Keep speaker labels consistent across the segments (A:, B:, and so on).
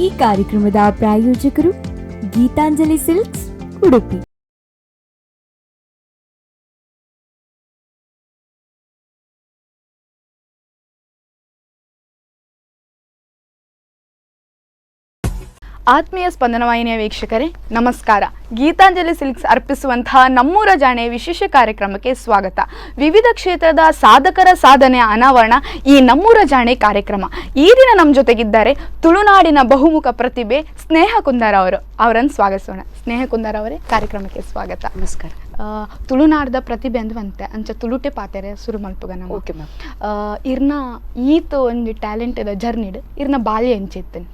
A: ಈ ಕಾರ್ಯಕ್ರಮದ ಪ್ರಾಯೋಜಕರು ಗೀತಾಂಜಲಿ ಸಿಲ್ಕ್ಸ್, ಉಡುಪಿ.
B: ಆತ್ಮೀಯ ಸ್ಪಂದನ ವಾಹಿನಿಯ ವೀಕ್ಷಕರೇ, ನಮಸ್ಕಾರ. ಗೀತಾಂಜಲಿ ಸಿಲ್ಕ್ಸ್ ಅರ್ಪಿಸುವಂತಹ ನಮ್ಮೂರ ಜಾಣೆ ವಿಶೇಷ ಕಾರ್ಯಕ್ರಮಕ್ಕೆ ಸ್ವಾಗತ. ವಿವಿಧ ಕ್ಷೇತ್ರದ ಸಾಧಕರ ಸಾಧನೆಯ ಅನಾವರಣ ಈ ನಮ್ಮೂರ ಜಾಣೆ ಕಾರ್ಯಕ್ರಮ. ಈ ದಿನ ನಮ್ಮ ಜೊತೆಗಿದ್ದಾರೆ ತುಳುನಾಡಿನ ಬಹುಮುಖ ಪ್ರತಿಭೆ ಸ್ನೇಹ ಕುಂದಾರ್ ಅವರು. ಅವರನ್ನು ಸ್ವಾಗತಿಸೋಣ. ಸ್ನೇಹ ಕುಂದಾರ್ ಅವರೇ, ಕಾರ್ಯಕ್ರಮಕ್ಕೆ ಸ್ವಾಗತ.
C: ನಮಸ್ಕಾರ.
B: ತುಳುನಾಡದ ಪ್ರತಿಭೆ ಅಂದ್ವಂತೆ ಅಂಚ ತುಳುಟೆ ಪಾತೆರೆ ಸುರು ಮಲ್ಪುಗ ನಮ್ಮ.
C: Okay ma'am.
B: ಇರ್ನ ಈತ ಒಂಜಿ ಟ್ಯಾಲೆಂಟದ ಜರ್ನಿಡ್ ಇರ್ನ ಬಾಲ್ಯ ಎಂಚಿತ್ತೇನೆ?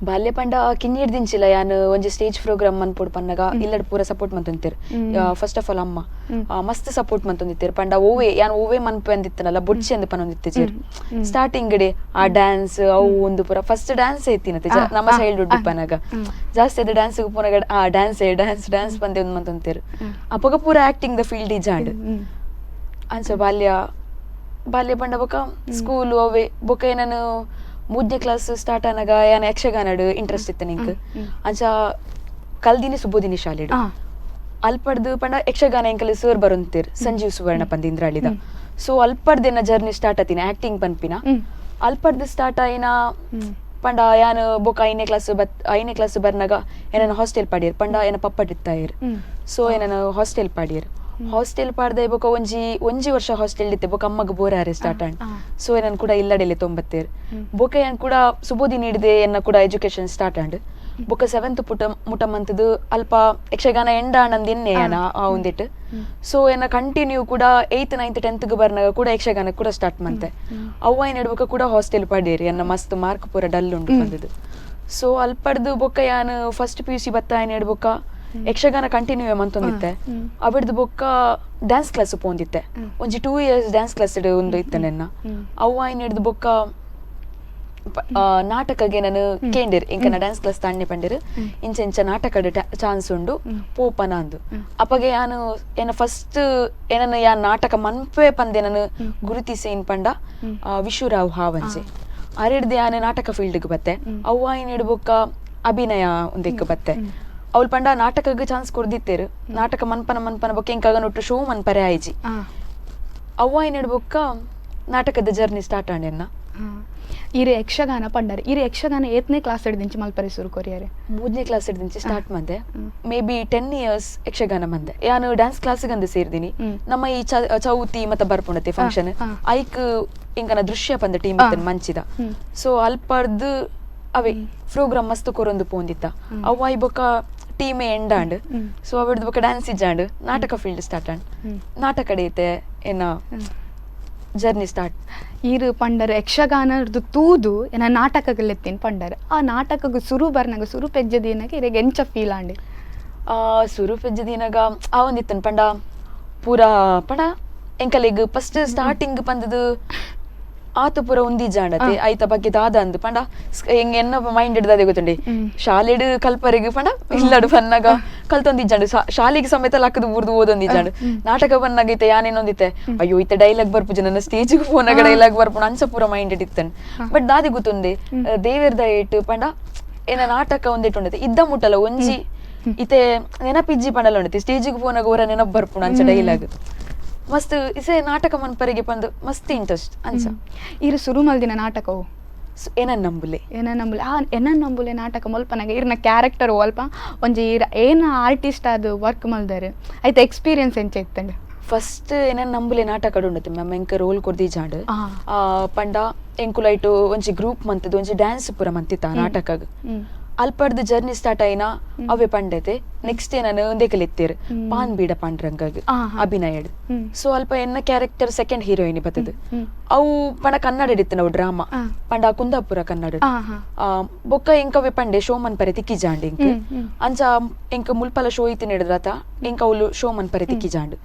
C: ಬಾಲ್ಯ ಪಂಡ ಕಿನ್ನಿಡ್ ದಿಂಚಿಲ್ಲ ಯಾನ್ ಒಂಜಿ ಸ್ಟೇಜ್ ಪ್ರೋಗ್ರಾಮ್ ಮನ್ಪೊಡು ಪನ್ನಗ ಇಲ್ಲಡ್ ಪೂರ ಸಪೋರ್ಟ್ ಮಂತೊಂದಿತ್ತೆರ್. ಫಸ್ಟ್ ಆಫ್ ಆಲ್ ಅಮ್ಮ ಮಸ್ತ್ ಸಪೋರ್ಟ್ ಮಂತೊಂದಿತ್ತೆರ್. ಪಂಡ ಓವೇ ಯಾನ್ ಓವೇ ಮನ್ಪು ಅಂದಿತ್ತನಲ್ಲ, ಬೊಡ್ಚಿ ಅಂದ್ ಪನೊಂದಿತ್ತೆಜೆರ್. ಸ್ಟಾರ್ಟಿಂಗ್ ಡೆ ಆ ಡ್ಯಾನ್ಸ್ ಅವು ಒಂದು ಪೂರ ಫಸ್ಟ್ ಡ್ಯಾನ್ಸ್ ಇತ್ತಿನತೆ. ನಮ್ಮ ಚೈಲ್ಡ್ಹುಡ್ ಇಪ್ಪನಗ ಜಾಸ್ತಿ ಅದು ಡ್ಯಾನ್ಸ್ ಪೋನಗ ಆ ಡ್ಯಾನ್ಸ್ ಡ್ಯಾನ್ಸ್ ಡ್ಯಾನ್ಸ್ ಪಂದೆ ಒಂದು ಮಂತೊಂದಿತ್ತೆರ್. ಅಪಗ ಪೂರ ಆಕ್ಟಿಂಗ್ the field ಇಜಾಂಡ್. ಅಂಚ ಬಾಲ್ಯ ಬಾಲ್ಯ ಪಂಡ ಬೊಕ ಸ್ಕೂಲ್ ಅವೇ ಬೊಕ ನಾನು ಮೂರನೇ ಕ್ಲಾಸ್ ಸ್ಟಾರ್ಟ್ ಆನಗ ಯಾನ್ ಯಕ್ಷಗಾನಡ್ ಇಂಟ್ರೆಸ್ಟ್ ಇತ್ತು ನಿಂಕ್. ಅಂಚ ಕಲ್ದಿನಿ ಸುಬೋಧಿನಿ ಶಾಲೆಡ್. ಅಲ್ಪಡ್ದು ಪಂಡ ಯಕ್ಷಗಾನ ಎಂಕಲ್ ಸರ್ ಬರುಂತೇರ್, ಸಂಜೀವ್ ಸುವರ್ಣ ಪಂದ್ ಇಂದ್ರಾಳಿದ. ಸೊ ಅಲ್ಪಡ್ದು ಎನ್ನ ಜರ್ನಿ ಸ್ಟಾರ್ಟ್ ಆತಿನ ಆಕ್ಟಿಂಗ್ ಪನ್ಪಿನ. ಅಲ್ಪಡ್ದು ಸ್ಟಾರ್ಟ್ ಆಯಿನ ಪಂಡ ಯಾನ್ ಬೊಕ ಐನೇ ಕ್ಲಾಸ್ ಬತ್ ಐನೇ ಕ್ಲಾಸ್ ಬರ್ನಾಗ ಏನನ ಹಾಸ್ಟೆಲ್ ಪಾಡಿಯರ್. ಪಂಡ ಏನ ಪಪ್ಪಟಿತ್ತಾಯರ್. ಸೊ ಏನನ ಹಾಸ್ಟೆಲ್ ಪಾಡಿಯರ್. ಹಾಸ್ಟೆಲ್ ಪಾಡ್ದೆ ಬೊಕ ಒಂಜಿ ಒಂಜಿ ವರ್ಷ ಹಾಸ್ಟೆಲ್ ಇತ್ತೆ. ಬೊಕ ಅಮ್ಮಗ್ ಬೋರಾರೆ ಸ್ಟಾರ್ಟ್ ಆಂಡ್. ಸೊ ಏನನ್ ಕೂಡ ಇಲ್ಲಡೆಲೆ ತೊಂಬತ್ತೇರ್. ಬೊಕ ಯಾನ್ ಕೂಡ ಸುಬೋಧಿ ನೀಡಿದೆ ಎನ್ನ ಕೂಡ ಎಜುಕೇಶನ್ ಸ್ಟಾರ್ಟ್ ಆಂಡ್. ಬೊಕ ಸೆವೆಂತ್ ಪುಟ ಮುಟ ಮಂತದು ಅಲ್ಪ ಯಕ್ಷಗಾನ ಎಂಡ ಆನಂದ್ ಎನ್ನೆ ಯಾನ ಆ ಒಂದಿಟ್ಟು. ಸೊ ಎನ್ನ ಕಂಟಿನ್ಯೂ ಕೂಡ ಏಯ್ತ್ ನೈನ್ತ್ ಟೆಂತ್ ಬರ್ನಾಗ ಕೂಡ ಯಕ್ಷಗಾನ ಕೂಡ ಸ್ಟಾರ್ಟ್ ಮಂತೆ. ಅವ್ವ ಏನ್ ಬೊಕ ಕೂಡ ಹಾಸ್ಟೆಲ್ ಪಾಡೇರಿ, ಎನ್ನ ಮಸ್ತ್ ಮಾರ್ಕ್ ಪೂರ ಡಲ್ ಉಂಡು ಬಂದದ್ದು. ಸೊ ಅಲ್ಪಡ್ದು ಬೊಕ್ಕ ಯಾನ್ ಫಸ್ಟ್ ಪಿಯುಸಿ ಬತ್ತ ಏನ್ ಬೊಕ್ಕ ಯಕ್ಷಗಾನ ಕಂಟಿನ್ಯೂ ಮಂತೊಂದಿತ್ತೆ. ಅವಿಡ್ದು ಬೊಕ್ಕ ಡ್ಯಾನ್ಸ್ ಕ್ಲಾಸ್ ಪೋಂದಿತ್ತೆ. ಒಂಜಿ 2 ಇಯರ್ಸ್ ಡ್ಯಾನ್ಸ್ ಕ್ಲಾಸ್ ಒಂದು ಇತ್ತೆ ನೆನ್ನ. ಅವ್ವ ಏನ್ ಹಿಡ್ದು ಬೊಕ್ಕ ನಾಟಕಗೆ ನಾನು ಕೇಂಡಿರ್, ಇಂಕನ ಡ್ಯಾನ್ಸ್ ಕ್ಲಾಸ್ ತಾಂಡೆ ಪಂಡಿರ್, ಇಂಚ ಇಂಚ ನಾಟಕಡ್ ಚಾನ್ಸ್ ಉಂಡು ಪೋಪನ ಅಂದು. ಅಪಗೆ ಯಾನು ಏನ ಫಸ್ಟ್ ಏನನ ಯಾನ್ ನಾಟಕ ಮನ್ಪೆ ಪಂದೆ ನಾನು ಗುರುತಿಸೇನ್ ಪಂಡ ವಿಶುರಾವ್ ಹಾವಂಜೆ ಅರೆಡ್ದು ಯಾನು ನಾಟಕ ಫೀಲ್ಡ್ಗೆ ಬತ್ತೆ. ಅವ್ವ ಏನ್ ಬೊಕ್ಕ ಅಭಿನಯ ಒಂದಕ್ಕೆ ಬತ್ತೆ. ಅವಳು ಪಂಡ ನಾಟಕಕ್ಕೆ ಚಾನ್ಸ್ ಕೊಡ್ದಿತ್ತೇರು. ನಾಟಕ ಮನ್ಪನ ಮನ್ಪನ ಬೊಕ್ಕ ಎಂಕಾಗ ನೊಟ್ಟು ಶೋ ಮನ್ಪರೆ ಆಯ್ಜಿ. ಅವ್ವ ಏನ್ ಬೊಕ್ಕ ನಾಟಕದ ಜರ್ನಿ ಸ್ಟಾರ್ಟ್ ಆಂಡೆನ್ನ.
B: ಇರೆ ಯಕ್ಷಗಾನ ಪಂಡರ್, ಇರೆ ಯಕ್ಷಗಾನ ಏತ್ನೇ ಕ್ಲಾಸ್ ಹಿಡ್ದಿಂಚಿ ಮಲ್ಪರೆ ಸುರು ಕೊರಿಯರೆ?
C: ಮೂರನೇ ಕ್ಲಾಸ್ ಹಿಡ್ದಿಂಚಿ ಸ್ಟಾರ್ಟ್ ಮಂದೆ. ಮೇ ಬಿ 10 ಇಯರ್ಸ್ ಯಕ್ಷಗಾನ ಮಂದೆ. ಯಾನು ಡ್ಯಾನ್ಸ್ ಕ್ಲಾಸ್ ಗಂದು ಸೇರ್ದಿನಿ. ನಮ್ಮ ಈ ಚೌತಿ ಮತ್ತೆ ಬರ್ಪುಂಡತೆ ಫಂಕ್ಷನ್ ಐಕ್ ಇಂಕನ ದೃಶ್ಯ ಪಂದ ಟೀಮ್ ಮಂಚಿದ. ಸೊ ಅಲ್ಪರ್ದು ಅವೇ ಪ್ರೋಗ್ರಾಮ್ ಮಸ್ತ್ ಕೊರೊಂದು ಪೋಂದಿತ್ತ. ಅವ್ವ ಈ ಬೊಕ್ಕ ಟೀಮೇ ಎಂಡಾಂಡ್. ಸೊ ಅವಿಡ್ದು ಬೊಕ್ಕ ಡ್ಯಾನ್ಸ್ ಇಜ್ಜಾಂಡ್, ನಾಟಕ ಫೀಲ್ಡ್ ಸ್ಟಾರ್ಟ್ ಆಂಡ್. ನಾಟಕ ಡೇತೆ ಎನ್ನ ಜರ್ನಿ ಸ್ಟಾರ್ಟ್.
B: ಈರು ಪಂಡರ್ ಯಕ್ಷಗಾನರ್ದು ತೂದು ಏನ ನಾಟಕಗಳೆತ್ತೀನಿ ಪಂಡರ್. ಆ ನಾಟಕಗ್ ಸುರು ಬರ್ನಾಗ, ಸುರು ಪೆಜ್ಜ ದಿನಗ ಇರೆಗ್ ಎಂಚ ಫೀಲ್ ಆಂಡ್?
C: ಸುರು ಪೆಜ್ಜ ದಿನಗ ಆ ಒಂದಿತ್ತನ್ ಪಂಡ ಪೂರಾ ಪಂಡ ಎಂಕಲೆಗ್ ಫಸ್ಟ್ ಸ್ಟಾರ್ಟಿಂಗ್ ಪಂದದು ಆತ ಪೂರ ಒಂದಿ ಜಾಂಡತೆ ಐತ ಬಗ್ಗೆ ದಾದ ಅಂದ್ ಪಂಡ ಎಂಗ್ ಎನ್ನ ಮೈಂಡ್ ದಾದೆ ಗೊತ್ತುಂಡೆ, ಶಾಲೆಡ್ ಕಲ್ಪರೆಗ್ ಪಂಡ ಇಲ್ಲಡು ಬನ್ನಾಗ ಕಲ್ತೊಂದಿಜ್ಜಾಂಡ್. ಶಾಲೆಗೆ ಸಮೇತ ಲಕ್ಕದು ಬುರ್ದು ಓದೊಂದಿಜ್ಜಾಂಡ್. ನಾಟಕ ಬನ್ನಾಗ ಇತ್ತೆ ಯಾನೇನೊಂದಿತ್ತೆ, ಅಯ್ಯೋ ಇತ್ತೆ ಡೈಲಾಗ್ ಬರ್ಪುಜ, ನನ್ನ ಸ್ಟೇಜ್ ಪೋನಾಗ ಡೈಲಾಗ್ ಬರ್ಪುಣ ಅಂಚ ಪೂರ ಮೈಂಡ್ ಇತ್ತನ್. ಬಟ್ ದಾದೆ ಗೊತ್ತುಂದೆ, ದೇವೆರ್ದ ಏಟ್ ಪಂಡ ಏನ ನಾಟಕ ಒಂದಿಟ್ಟು ಉಂಡತೆ ಇದ್ದ ಮುಟ್ಟಲ ಒಂಜಿ ಇತ್ತೆ ನೆನಪಿಜ್ಜಿ ಪಂಡಲ ಉಂಡತೆ. ಸ್ಟೇಜಿಗೆ ಪೋನಾಗ ಓರ ನೆನಪು ಬರ್ಪುಣ ಅಂಚ ಡೈಲಾಗ್ ಮಸ್ತ್ ಇಸೆ ನಾಟಕ ಮನ್ಪರಿಗೆ ಪಂದು ಮಸ್ತ್ ಇಂಟ್ರೆಸ್ಟ್ ಅಂಚ.
B: ಇರು ಸುರು ಮಲ್ದಿನ ನಾಟಕವು?
C: ಏನನ್ ನಂಬುಲೆ.
B: ಏನನ್ ನಂಬುಲೆ. ಆ ಏನನ್ ನಂಬುಲೆ ನಾಟಕ ಮಲ್ಪನಾಗ ಇರ್ನ ಕ್ಯಾರೆಕ್ಟರ್ ಅಲ್ಪ ಒಂಜಿ ಇರ ಏನ ಆರ್ಟಿಸ್ಟ್ ಅದು ವರ್ಕ್ ಮಲ್ದಾರೆ, ಐತ ಎಕ್ಸ್ಪೀರಿಯನ್ಸ್ ಎಂಚ ಇತ್ತಂಡ್?
C: ಫಸ್ಟ್ ಏನನ್ ನಂಬುಲೆ ನಾಟಕ ಉಂಡತೆ ಮ್ಯಾಮ್, ಎಂಕ ರೋಲ್ ಕೊರ್ದಿ ಜಾಂಡ್. ಪಂಡ ಎಂಕುಲೈಟು ಒಂಜಿ ಗ್ರೂಪ್ ಮಂತದ್ದು ಒಂಜಿ ಡ್ಯಾನ್ಸ್ ಪೂರ ಮಂತಿತ್ತ ನಾಟಕಗ್. ಅಲ್ಪಡ್ದು ಜರ್ನಿ ಸ್ಟಾರ್ಟ್ ಆಯಿನ ಅವೇ ಪಂಡತೆ. ನೆಕ್ಸ್ಟ್ ನಾನು ಒಂದೇ ಕಲಿತ್ತೇರು ಪಾನ್ ಬೀಡ ಪಾಂಡ್ರಂಗಗ್ ಅಭಿನಯಡ್. ಸೊ ಅಲ್ಪ ಎನ್ನ ಕ್ಯಾರೆಕ್ಟರ್ ಸೆಕೆಂಡ್ ಹೀರೋಯಿನ್ ಬತ್ತದು. ಅವು ಪಂಡ ಕನ್ನಡ ಇತ್ತು ನಾವು ಡ್ರಾಮಾ ಪಂಡ ಕುಂದಾಪುರ ಕನ್ನಡ. ಬೊಕ್ಕ ಎಂಕವೆ ಪಂಡೆ ಶೋಮನ್ ಪರೆ ತಿಕ್ಕಿ ಜಾಂಡ್ ಎಂಕ್. ಅಂಚ ಎಂಕ ಮುಲ್ಪಲ ಶೋ ಇತ್ತು ಹಿಡಿದ್ರಾತ ಎಂಕ ಅವಳು ಶೋಮನ್ ಪರೆ ತಿಕ್ಕಿ ಜಾಂಡ್.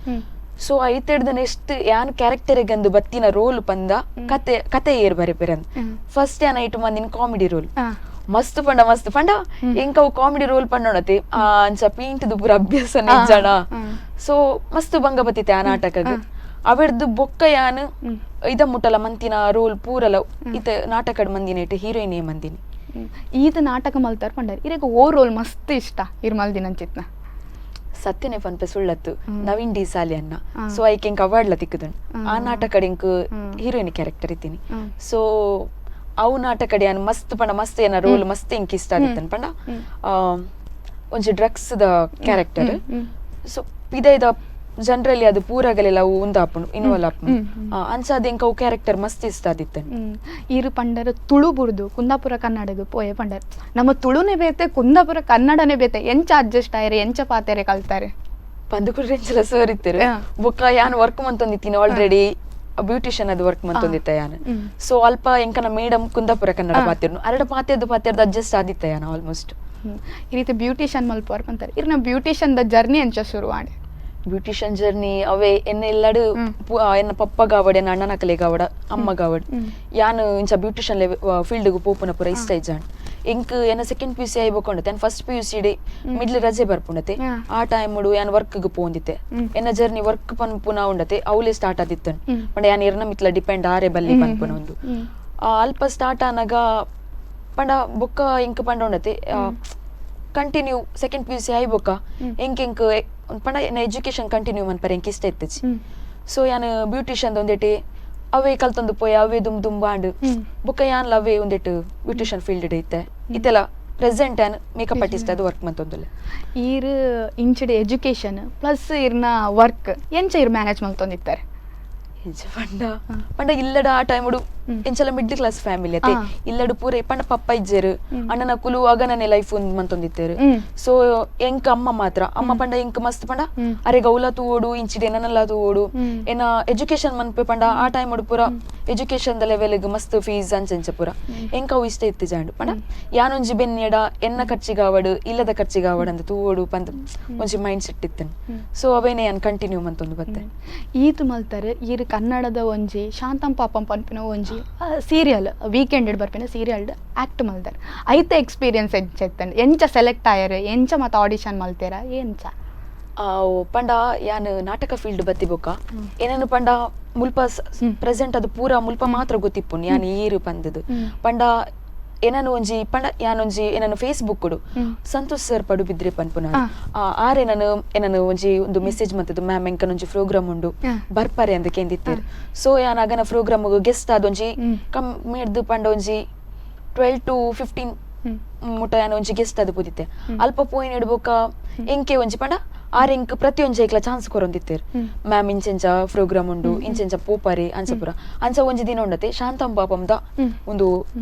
C: ಸೊ ಐತೆಡ್ದ ನೆಕ್ಸ್ಟ್ ಯಾನ್ ಕ್ಯಾರೆಕ್ಟರ್ ಗಂದು ಬತ್ತಿನ ರೋಲ್ ಪಂದ ಕತೆ ಕತೆ ಏರ್ ಬರೆ ಪೆರಂದ್. ಫಸ್ಟ್ ಯಾನ್ ಐಟು ಮಂದಿನ ಕಾಮಿಡಿ ರೋಲ್ ಮಸ್ತ್ ಪಂಡ ಮಸ್ತ್ ಪಂಡ ಎಂಕವು ಕಾಮಿಡಿ ರೋಲ್ ಪಂಡೋಣತೆ ಅಂಚ ಪೀಂಟದು ಪೂರ ಅಭ್ಯಾಸ ನಿಜಾಣ. ಸೊ ಮಸ್ತ್ ಭಂಗ ಬತ್ತಿತ್ತೆ ಆ ನಾಟಕಗ್. ಅವೆಡ್ದು ಬೊಕ್ಕ ಯಾನ್ ಇದ ಮುಟ್ಟಲ ಮಂತಿನ ರೋಲ್ ಪೂರಲ ಇತ ನಾಟಕಡ್ ಮಂದಿನ ಇಟ್ಟು ಹೀರೋಯಿನ್ ಮಂದಿನಿ.
B: ಈತ ನಾಟಕ ಮಲ್ತಾರ ಪಂಡರ್ ಇರೆಗ್ ಓ ರೋಲ್ ಮಸ್ತ್ ಇಷ್ಟ ಇರ್ ಮಲ್ದಿನಂಚಿತ್ನ?
C: ಸತ್ಯನೆ ಪನ್ಪೆ ಸುಳ್ಳತ್ತು, ನವೀನ್ ಡಿ ಸಾಲಿಯನ್ನ. ಸೊ ಐಕ್ ಎಂಕ್ ಅವಾರ್ಡ್ಲ ತಿಕ್ಕುದುಂಡು. ಆ ನಾಟಕಡ್ ಎಂಕ್ ಹೀರೋಯಿನ್ ಕ್ಯಾರೆಕ್ಟರ್ ಇತ್ತೀನಿ. ಸೊ ಅವು ನಾಟಕಡ್ ಯಾನ್ ಮಸ್ತ್ ಪಂಡ ಮಸ್ತ್ ಏನ ರೋಲ್ ಮಸ್ತ್ ಎಂಕ್ ಇಷ್ಟ ಆದಿತ್ತನ್ ಪಂಡ ಒಂಜಿ drugs the character. So ಪಿದೈದ generally ಅದು ಪೂರಗಲೆಲ್ಲ ಅವು ಉಂದಾಪುಂಡು ಇನ್ವಾಲ್ವ್ ಆಪುಂಡು. ಅಂಚ ಅದು ಎಂಕ್ ಅವು ಕ್ಯಾರೆಕ್ಟರ್ ಮಸ್ತ್ ಇಷ್ಟ ಆದಿತ್ತನ್.
B: ಇರು ಪಂಡರ್ ತುಳು ಬುಡ್ದು ಕುಂದಾಪುರ ಕನ್ನಡಗ್ ಪೋಯೆ ಪಂಡರ್, ನಮ್ಮ ತುಳುನೇ ಬೇತೆ ಕುಂದಾಪುರ ಕನ್ನಡನೇ ಬೇತೆ, ಎಂಚ ಅಡ್ಜಸ್ಟ್ ಆಯರೆ, ಎಂಚ ಪಾತೆರೆ ಕಲ್ತಾರೆ?
C: ಪಂದುಕುಡ್ರೆ ಎಂಚಲ ಸರ್ ಇತ್ತೆರ್. ಬೊಕ್ಕ ಯಾನ್ ವರ್ಕ್ ಮಂತೊಂದಿತ್ತೀನಿ ಆಲ್ರೆಡಿ, ಬ್ಯೂಟಿಷಿಯನ್ ಅದು ವರ್ಕ್ ಮಂತೊಂದಿತ್ತ ಯಾನ್. ಸೊ ಅಲ್ಪ ಎಂಕನ ಮೇಡಮ್ ಕುಂದಾಪುರ ಕನ್ನಡ ಪಾತೆರ್ನು, ಅರಡ ಪಾತೆರ್ದು ಪಾತೆರ್ದು ಅಡ್ಜಸ್ಟ್ ಆದಿತ್ತ ಯಾನ್ ಆಲ್ಮೋಸ್ಟ್.
B: ಈ ರೀತಿ ಬ್ಯೂಟಿಷಿಯನ್ ಮಲ್ಪುವರ್ ಪಂತಾರೆ, ಇರ್ನ ಬ್ಯೂಟಿಷಿಯನ್ the journey ಎಂಚ ಶುರು ಆಂಡ್?
C: ಬ್ಯೂಟಿಷಿಯನ್ ಜರ್ನಿ ಅವೇ ಎನ್ನ ಎಲ್ಲಡು ಎನ್ನ ಪಪ್ಪಗಾವಡ್, ಎನ್ನ ಅಣ್ಣನಕಲೆಗಾವಡ, ಅಮ್ಮಗಾವಡ್ ಯಾನ್ ಇಂಚ ಬ್ಯೂಟಿಷಿಯನ್ ಫೀಲ್ಡ್ ಪೋಪುನ ಪೂರ ಇಷ್ಟ ಇಜ್ಜಾಂಡ್. ಎಂಕ್ ಎನ್ನ second P U C ಆಯ್ಬಕೊಂಡತೆ, N first P U C day middle ರಜೆ ಬರ್ಪುಂಡತೆ. ಆ ಟೈಮ್ ಯಾನ್ ವರ್ಕ್ ಗ್ ಪೋಂದಿತ್ತೆ. ಎನ್ನ ಜರ್ನಿ ವರ್ಕ್ ಪನ್ಪುನ ಉಂಡತೆ ಅವಲೇ ಸ್ಟಾರ್ಟ್ ಆದಿತ್ತನ್. ಪಂಡ ಯಾನ್ ಎರ್ನ ಮಿತ್ಲ ಡಿಪೆಂಡ್ ಆರೆ ಬಲ್ಲಿ ಪನ್ಪುನ ಒಂದು ಅಲ್ಪ ಸ್ಟಾರ್ಟ್ ಆನಗ ಪಂಡ ಬೊಕ್ಕ ಎಂಕ್ ಪಂಡ ಉಂಡತೆ continue second P U C ಆಯ್ಬೊಕ್ಕ ಎಂಕ್ ಎಂಕ್ ಪಂಡ ಎನ್ನ ಎಜುಕೇಶನ್ ಕಂಟಿನ್ಯೂ ಮನ್ಪರೆ ಎಂಕ್ ಇಷ್ಟ ಇತ್ತಚಿ. ಸೊ ಯಾನ್ ಬ್ಯೂಟಿಷಿಯನ್ ಒಂದೆಟೆ ಅವೇ ಕಲ್ತೊಂದು ಪೋಯ, ಅವೇ ದುಮ್ ದುಂಬಾಂಡ್. ಬೊಕ್ಕ ಯಾನ್ಲ ಅವೇ ಒಂದೆಟ್ ಬ್ಯೂಟಿಷಿಯನ್ ಫೀಲ್ಡ್ ಇತ್ತೆ ಇತ್ತೆಲ್ಲ ಪ್ರೆಸೆಂಟ್ ಯಾನ್ ಮೇಕಪ್ ಆರ್ಟಿಸ್ಟ್ ಅದು ವರ್ಕ್ ಮಂತೊಂದುಲ್ಲೆ.
B: ಈರ್ ಇಂಚಿಡೆ ಎಜುಕೇಶನ್ ಪ್ಲಸ್ ಇರ್ನ ವರ್ಕ್ ಎಂಚ ಇರ್ ಮ್ಯಾನೇಜ್ ಮಲ್ತೊಂದಿತ್ತಾರೆ?
C: ಎಂಚ ಪಂಡ ಪಂಡ ಇಲ್ಲಡ ಆ ಟೈಮ್ ಎಂಚಲ middle class family ಅತೆ. ಇಲ್ಲಡು ಪೂರ ಪಂಡ ಪಪ್ಪ ಇಜ್ಜೆರ್, ಅಣ್ಣನ ಕುಲು ಅಗನನೆ ಲೈಫ್ ಮಂತೊಂದಿತ್ತೆರ್. ಸೊ ಎಂಕ್ ಅಮ್ಮ ಮಾತ್ರ, ಅಮ್ಮ ಪಂಡ ಎಂಕ್ ಮಸ್ತ್ ಪಂಡ ಅರೆ ಗೌಲ ತೂವೊಡು, ಇಂಚಿಡೆ ಎನ್ನಲ್ಲ ತೂವೊಡು. ಎನ್ನ ಎಜುಕೇಶನ್ ಮನ್ಪೆ ಪಂಡ ಆ ಟೈಮ್ ಪೂರ education the level ಮಸ್ತ್ ಫೀಸ್ ಅಂಚೆಂಚ ಪೂರ ಎಂಕ್ ಅವು ಇಷ್ಟ ಇತ್ತು ಜಾಂಡು. ಪಂಡ ಯಾನೊಂಜಿ ಬೆನ್ನಿಯಡ ಎನ್ನ ಖರ್ಚಿಗಾವಡು ಇಲ್ಲದ ಖರ್ಚಿಗಾವಡು ಅಂತ ತೂವೊಡು ಪಂದ್ ಒಂಜಿ ಮೈಂಡ್ ಸೆಟ್ ಇತ್ತನ್. ಸೊ ಅವೇನೆ ಯಾನ್ ಕಂಟಿನ್ಯೂ ಮಂತೊಂದು ಬತ್ತೆ.
B: ಈತ್ ಮಲ್ತಾರೆ ಈರ್ ಕನ್ನಡದ ಒಂಜಿ ಶಾಂತಂ ಪಾಪಂ ಪನ್ಪಿನ ಒಂಜಿ ಸೀರಿಯಲ್ ವೀಕೆಂಡ್ ಬರ್ಪಿನ ಸೀರಿಯಲ್ ಆಕ್ಟ್ ಮಲ್ತಾರೆ, ಐತ ಎಕ್ಸ್ಪೀರಿಯನ್ಸ್ ಎಂಚ ಇತ್ತಂಡ್? ಎಂಚ ಸೆಲೆಕ್ಟ್ ಆಯರ್, ಎಂಚ ಮತ್ತ ಆಡಿಷನ್ ಮಲ್ತೇರ ಎಂಚ?
C: ಪಂಡ ಯಾನ್ ನಾಟಕ ಫೀಲ್ಡ್ ಬತ್ತಿ ಬೊಕ್ಕ ಏನೇನು ಪಂಡ ಮುಲ್ಪ ಪ್ರೆಸೆಂಟ್ ಅದು ಪೂರ ಮುಲ್ಪ ಮಾತ್ರ ಗೊತ್ತಿಪ್ಪುನ್ ಯಾನ್ ಏರು ಪಂದದು. ಪಂಡ ಏನನು ಒಂಜಿ ಪಂಡ ಯಾನೊಂಜಿ ಏನನು ಫೇಸ್ಬುಕ್ ಸಂತೋಷ್ ಸರ್ ಪಡುಬಿದ್ರೆ ಪನ್ಪುನ ಆರೆ ನಾನು ಏನನು ಒಂಜಿ ಒಂದು ಮೆಸೇಜ್ ಮಂತದ್ದು, ಮ್ಯಾಮ್ ಎಂಕನೊಂಜಿ ಪ್ರೋಗ್ರಾಮ್ ಉಂಡು ಬರ್ಪಾರೆ ಅಂದ ಕೇಂದಿತ್ತೇರು. ಸೊ ಯಾನ್ ಅಗನ ಪ್ರೋಗ್ರಾಮ್ ಗೆಸ್ಟ್ ಆದ ಒಂಜಿ ಕಮ್ ಮೇಡ್ದು ಪಂಡ ಒಂಜಿ 12 to 15 ಮುಟ ಯಾನ್ ಒಂಜಿ ಗೆಸ್ಟ್ ಆದ್ ಪೋದಿತ್ತೆ. ಅಲ್ಪ ಪೋಯಿನ ಇಡ್ಬೊಕ್ಕ ಎಂಕೆ ಒಂಜಿ ಪಂಡ ಆರ್ ಎಂಕ್ ಪ್ರತಿಯೊಂಜಿ ಐಕ್ಲ ಚಾನ್ಸ್ ಕೊರೊಂದಿತ್ತೇರು. ಮ್ಯಾಮ್ ಇಂಚೆಂಚ ಪ್ರೋಗ್ರಾಮ್ ಉಂಡು, ಇಂಚೆಂಚ ಪೋಪಾರೆ ಅಂಚ ಪೂರ ಅಂಚ ಒಂಜಿ ದಿನ ಉಂಡತೆ ಶಾಂತಂ ಪಾಪಂದ ಒಂದು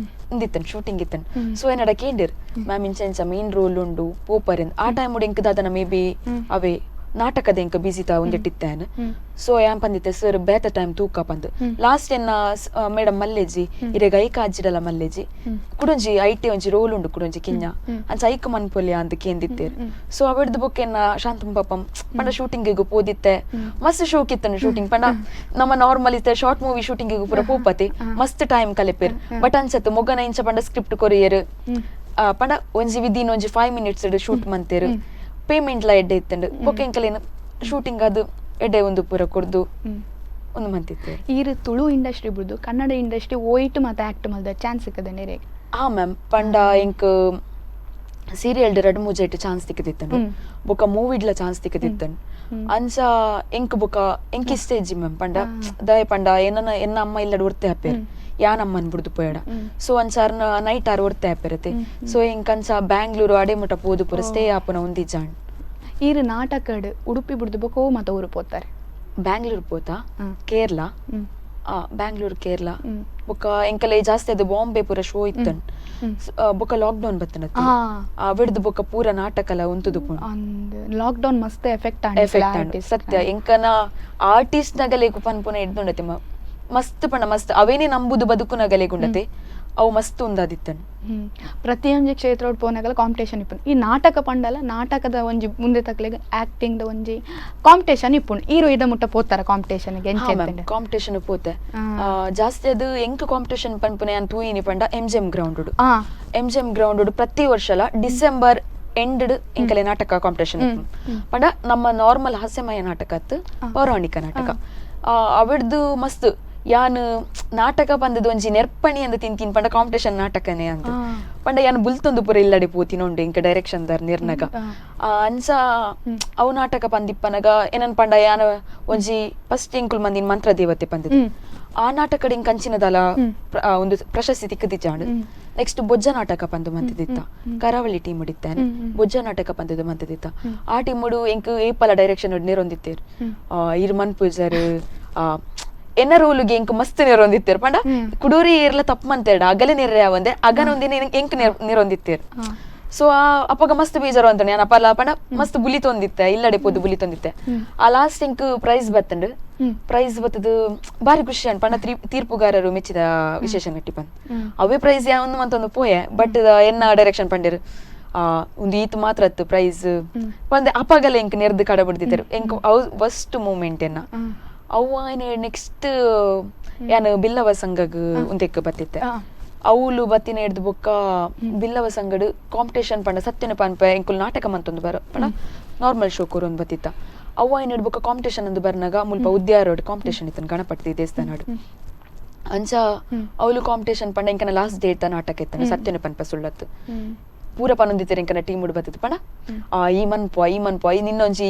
C: ಉಂದಿತ್ತನ್ ಶೂಟಿಂಗ್ ಇತ್ತನ್. ಸೊ ಏನಡ ಕೇಂದಿರ್ ಮ್ಯಾಮ್ ಇಂಚೆಂಚ ಮೇನ್ ರೋಲ್ ಉಂಡು ಪೋಪಾರೆ. ಆ ಟೈಮ್ ಎಂಕ್ ದಾದನ ಮೇ ಬಿ ಅವೇ ನಾಟಕದ ಎಂಕ್ ಬಿಸಿ ತಾ ಒಂದೆಟ್ಟಿತ್ತೇನ್. ಸೊ ಯಾನ್ ಪಂದಿತ್ತೆ ಸರ್ ಬೇತ ಟೈಮ್ ತೂಕ ಪಂದ್. ಲಾಸ್ಟ್ ಎನ್ನ ಮೇಡಮ್ ಮಲ್ಲೇಜಿ ಇರೆಗ್ ಐಕ ಅಜ್ಜಿಡಲ ಮಲ್ಲೇಜಿ ಕುಡೊಂಜಿ IT ಒಂಜಿ ರೋಲ್ ಉಂಡು ಕುಡೊಂಜಿ ಕಿಂಜ ಅಂಚ ಐಕ ಮನ್ಪೊಲಿ ಅಂದ್ ಕೇಂದಿತ್ತೇರ್. ಸೊ ಅವೆಡ್ದು ಬೊಕ್ಕ ಎನ್ನ ಶಾಂತಂ ಪಾಪಂ ಪಂಡ ಶೂಟಿಂಗ್ ಪೋದಿತ್ತೆ, ಮಸ್ತ್ ಶೋಕ್ ಇತ್ತನು ಶೂಟಿಂಗ್. ಪಂಡ ನಮ್ಮ ನಾರ್ಮಲ್ ಇತ್ತೆ short movie shooting ಪೂರ ಪೋಪತಿ ಮಸ್ತ್ ಟೈಮ್ ಕಲೆಪೇರ್. ಬಟ್ ಅಂಚತ್ತು ಮೊಗನ ಇಂಚ ಪಂಡ ಸ್ಕ್ರಿಪ್ಟ್ ಕೊರಿಯರ್ ಪಂಡ ಒಂಜಿ ವಿದಿನ್ ಒಂಜಿ 5 minutes shoot ಮಂತೇರು, payment ಲ ಎಡ್ಡೆ ಇತ್ತಂಡು. ಬೊಕ್ಕ ಎಂಕಲೇನು ಶೂಟಿಂಗ್ ಅದು ಎಡ್ಡೆ ಒಂದು ಪೂರ ಕೊರ್ದು ಒಂದು ಮಂತಿತ್ತು.
B: ಈರ್ ತುಳು ಇಂಡಸ್ಟ್ರಿ ಬಿಡ್ದು ಕನ್ನಡ ಇಂಡಸ್ಟ್ರಿ ಓಯ್ಟ್ ಮತ್ತೆ ಆಕ್ಟ್ ಮಲ್ದ ಚಾನ್ಸ್ ಸಿಕ್ಕದೆ ನೆರೆ?
C: ಹಾ ಮ್ಯಾಮ್, ಪಂಡ ಎಂಕ್ ಸೀರಿಯಲ್ ರಡ್ ಮೂಜೆಟ್ ಚಾನ್ಸ್ ತಿಕ್ಕದಿತ್ತಂಡು, ಬೊಕ್ಕ ಮೂವಿಡ್ಲ ಚಾನ್ಸ್ ತಿಕ್ಕದಿತ್ತಂಡು. ಅಂಚ ಎಂಕ್ ಬೊಕ್ಕ ಎಂಕ್ ಇಷ್ಟ ಇಜ್ಜಿ ಮ್ಯಾಮ್. ಪಂಡ ದಯ ಪಂಡ ಎನ್ನ ಎನ್ನ ಅಮ್ಮ ಇಲ್ಲಡ್ ಒರ್ತೆ ಆಪೇರ್, ಯಾನ್ ಅಮ್ಮನ್ ಬುಡ್ದು ಪೋಯಡ. ಸೊ ಅಂಚ ಅರ್ನ ನೈಟ್ ಆರ್ ಒರ್ತೆ ಆಪೇರತೆ. ಸೊ ಎಂಕ್ ಅಂಚ ಬ್ಯಾಂಗ್ಳೂರು ಅಡೆ ಮುಟ ಪೋದು ಪೂರ ಸ್ಟೇ ಆಪುನ ಒಂದಿ ಜಾಣ್.
B: ಈರ್ ನಾಟಕಡ್ ಉಡುಪಿ ಬುಡ್ದು ಬೊಕ್ಕ ಓ ಮತ ಊರು ಪೋತಾರೆ?
C: ಬ್ಯಾಂಗ್ಳೂರ್ ಪೋತಾ, ಕೇರಳ, ಬ್ಯಾಂಗ್ಳೂರ್ ಕೇರಳ ಬೊಕ್ಕ ಎಂಕಲೆ ಜಾಸ್ತಿ ಅದು ಬಾಂಬೆ ಪೂರ ಶೋ ಇತ್ತನ್. ಬೊಕ್ಕ ಲಾಕ್ ಡೌನ್ ಬತ್ತನ ಅವಿಡ್ದು ಬೊಕ್ಕ ಪೂರ ನಾಟಕಲ ಉಂತುದು
B: ಲಾಕ್ ಡೌನ್ ಮಸ್ತ್ ಎಫೆಕ್ಟ್
C: ಎಫೆಕ್ಟ್ ಸತ್ಯ. ಎಂಕನ ಆರ್ಟಿಸ್ಟ್ ನಗಲೇಕು ಪನ್ಪುನ ಎಡ್ದುಂಡತೆ ಮಸ್ತ್ ಪಂಡ ಮಸ್ತ್ ಅವೇನೇ ನಂಬುದು ಬದುಕು ನಗಲೇಗುಂಡತೆ ಅವು ಮಸ್ತ್ ಉಂದಾದಿತ್ತನ್.
B: ಪ್ರತಿಯೊಂಜಿ ಕ್ಷೇತ್ರ ಪೋನಾಗಲ ಕಾಂಪಿಟೇಷನ್ ಇಪ್ಪುಂಡು. ಈ ನಾಟಕ ಪಂಡಲ ನಾಟಕದ ಒಂಜಿ ಮುಂದೆ ತಕ್ಲೆಗ್ ಆಕ್ಟಿಂಗ್ ದ ಒಂಜಿ ಕಾಂಪಿಟೇಷನ್ ಇಪ್ಪುಂಡು. ಈರು ಇದ ಮುಟ್ಟ ಪೋತಾರ ಕಾಂಪಿಟೇಷನ್
C: ಗೆ? ಕಾಂಪಿಟೇಷನ್ ಪೋತೆ ಜಾಸ್ತಿ. ಅದು ಎಂಕ್ ಕಾಂಪಿಟೇಷನ್ ಪನ್ಪುನ ಯಾನ್ ತೂಯಿನಿ ಪಂಡ M G M ground. M G M ground ಪ್ರತಿ ವರ್ಷಲ ಡಿಸೆಂಬರ್ ಎಂಡ್ ಎಂಕಲೆ ನಾಟಕ ಕಾಂಪಿಟೇಷನ್ ಪಂಡ ನಮ್ಮ ನಾರ್ಮಲ್ ಹಾಸ್ಯಮಯ ನಾಟಕ ಅತ್ತು, ಪೌರಾಣಿಕ ನಾಟಕ. ಅವಿಡ್ದು ಮಸ್ತ್ ಯಾನ್ ನಾಟಕ ಪಂದದ ಒಂಜಿ ನೆರ್ಪಣಿ ಅಂದ್ ತಿಂತಿನ್ ಪಂಡ ಕಾಂಪಿಟೇಷನ್ ನಾಟಕನೇ ಅಂದ್. ಪಂಡ ಯಾನ್ ಬುಲ್ತೊಂದು ಪೂರ ಇಲ್ಲಡೆ ಪೋತಿನ ಉಂಡು ಎಂಕ್ ಡೈರೆಕ್ಷನ್ ದಾರ್ ನಿರ್ನಗ. ಅಂಚ ಅವು ನಾಟಕ ಪಂದಿಪ್ಪನಗ ಏನನ್ ಪಂಡ ಯಾನ್ ಒಂಜಿ ಫಸ್ಟ್ ಎಂಕುಲು ಮಂದಿನ ಮಂತ್ರ ದೇವತೆ ಪಂದದ ಆ ನಾಟಕಡ್ ಎಂಕ್ ಅಂಚಿನದಲ ಒಂದು ಪ್ರಶಸ್ತಿ ತಿಕ್ಕದಿಜ್ಜಾಂಡ್. ನೆಕ್ಸ್ಟ್ ಬೊಜ್ಜ ನಾಟಕ ಪಂದು ಮಂತಿದಿತ್ತ, ಕರಾವಳಿ ಟೀಮ್ ಇತ್ತಾನೆ, ಬೊಜ್ಜ ನಾಟಕ ಪಂದದ ಮಂತಿದಿತ್ತ. ಆ ಟೀಮುಡು ಎಂಕ್ ಏಪಲ ಡೈರೆಕ್ಷನ್ ನೆರೊಂದಿತ್ತೇರ್ ಇರ್ ಮನ್ಪುಜರ್ ಎನ್ನ ರೋಲುಗೆ ಎಂಕ್ ಮಸ್ತ್ ನೆರೊಂದಿತ್ತೇರ್. ಪಂಡ ಕುಡೂರಿ ಏರ್ಲ ತಪ್ಪು ಮಂತೇಡ ಅಗಲೆ ನೆರ್ರೆ ಆವಂದೆ ಅಗನ ಒಂದಿನ ಎಂಕ್ ನೆರೊಂದಿತ್ತೇರ್. ಸೊ ಆ ಅಪಗ ಮಸ್ತ್ ಬೇಜಾರು ಅಂತ ನಾನು ಅಪಲ ಪಂಡ ಮಸ್ತ್ ಬುಲಿ ತೊಂದಿತ್ತೆ, ಇಲ್ಲಡೆ ಪೋದು ಬುಲಿ ತೊಂದಿತ್ತೆ. ಆ ಲಾಸ್ಟ್ ಎಂಕ್ ಪ್ರೈಸ್ ಬತ್ತಂಡು, ಪ್ರೈಸ್ ಬತ್ತದು ಬಾರಿ ಖುಷಿ ಅಂಡ್. ಪಂಡ ತೀರ್ಪುಗಾರರು ಮೆಚ್ಚಿದ ವಿಶೇಷ ನಟಿ ಪಂದ್ ಅವೇ ಪ್ರೈಸ್ ಯಾವೊಂದು ಮಂತೊಂದು ಪೋಯೆ. ಬಟ್ ಎನ್ನ ಡೈರೆಕ್ಷನ್ ಪಂಡೇರು ಒಂದು ಈತ್ ಮಾತ್ರ ಅತ್ತು ಪ್ರೈಸ್ ಪಂದೆ. ಅಪಗಲ ಎಂಕ್ ನೆರ್ದು ಕಡ ಬಿಡ್ದಿತ್ತರು ಎಂಕ್ ಅವು ಫಸ್ಟ್ ಮೂಮೆಂಟ್ ಎನ್ನ. ಅವು ನೆಕ್ಸ್ಟ್ ಯಾನ್ ಬಿಲ್ಲವ ಸಂಘಗ್ ಉಂದೆಕ್ ಬತ್ತಿತ್ತೆ. ಅವುಲು ಬತ್ತಿನ ಹಿಡ್ದು ಬೊಕ್ಕ ಬಿಲ್ಲವ ಸಂಘಡ್ ಕಾಂಪಿಟೇಷನ್ ಪಂಡ ಸತ್ಯನ ಪನ್ಪ ಎಂಕುಲು ನಾಟಕ ಮಂತೊಂದು ಬರ ಪಂಡ ನಾರ್ಮಲ್ ಶೋ ಕೊರೊಂದು ಬತ್ತಿತ್ತ. ಅವು ಐನ ಬೊಕ್ಕ ಕಾಂಪಿಟೇಷನ್ ಅಂದು ಬರ್ನಾಗ ಮುಲ್ಪ ಉದ್ಯಾರೋಡ್ ಕಾಂಪಿಟೇಷನ್ ಇತ್ತು ಗಣಪತಿ ದೇವಸ್ಥಾನಡ್. ಅಂಚ ಅವಳು ಕಾಂಪಿಟೇಷನ್ ಪಂಡ ಎಂಕನ ಲಾಸ್ಟ್ ಡೇಟ್ ನಾಟಕ ಇತ್ತು ಸತ್ಯನ ಪನ್ಪ ಸುಳ್ಳತ್ತು ಪೂರ ಪನೊಂದಿತ್ತೆರ್ ಎಂಕನ ಟೀಮ್ ಬತ್ತಿತ್ತು. ಪಂಡ ಈ ಮನ್ಪು ಈ ಮನ್ಪು ಈ ನಿನ್ನೊಂಜಿ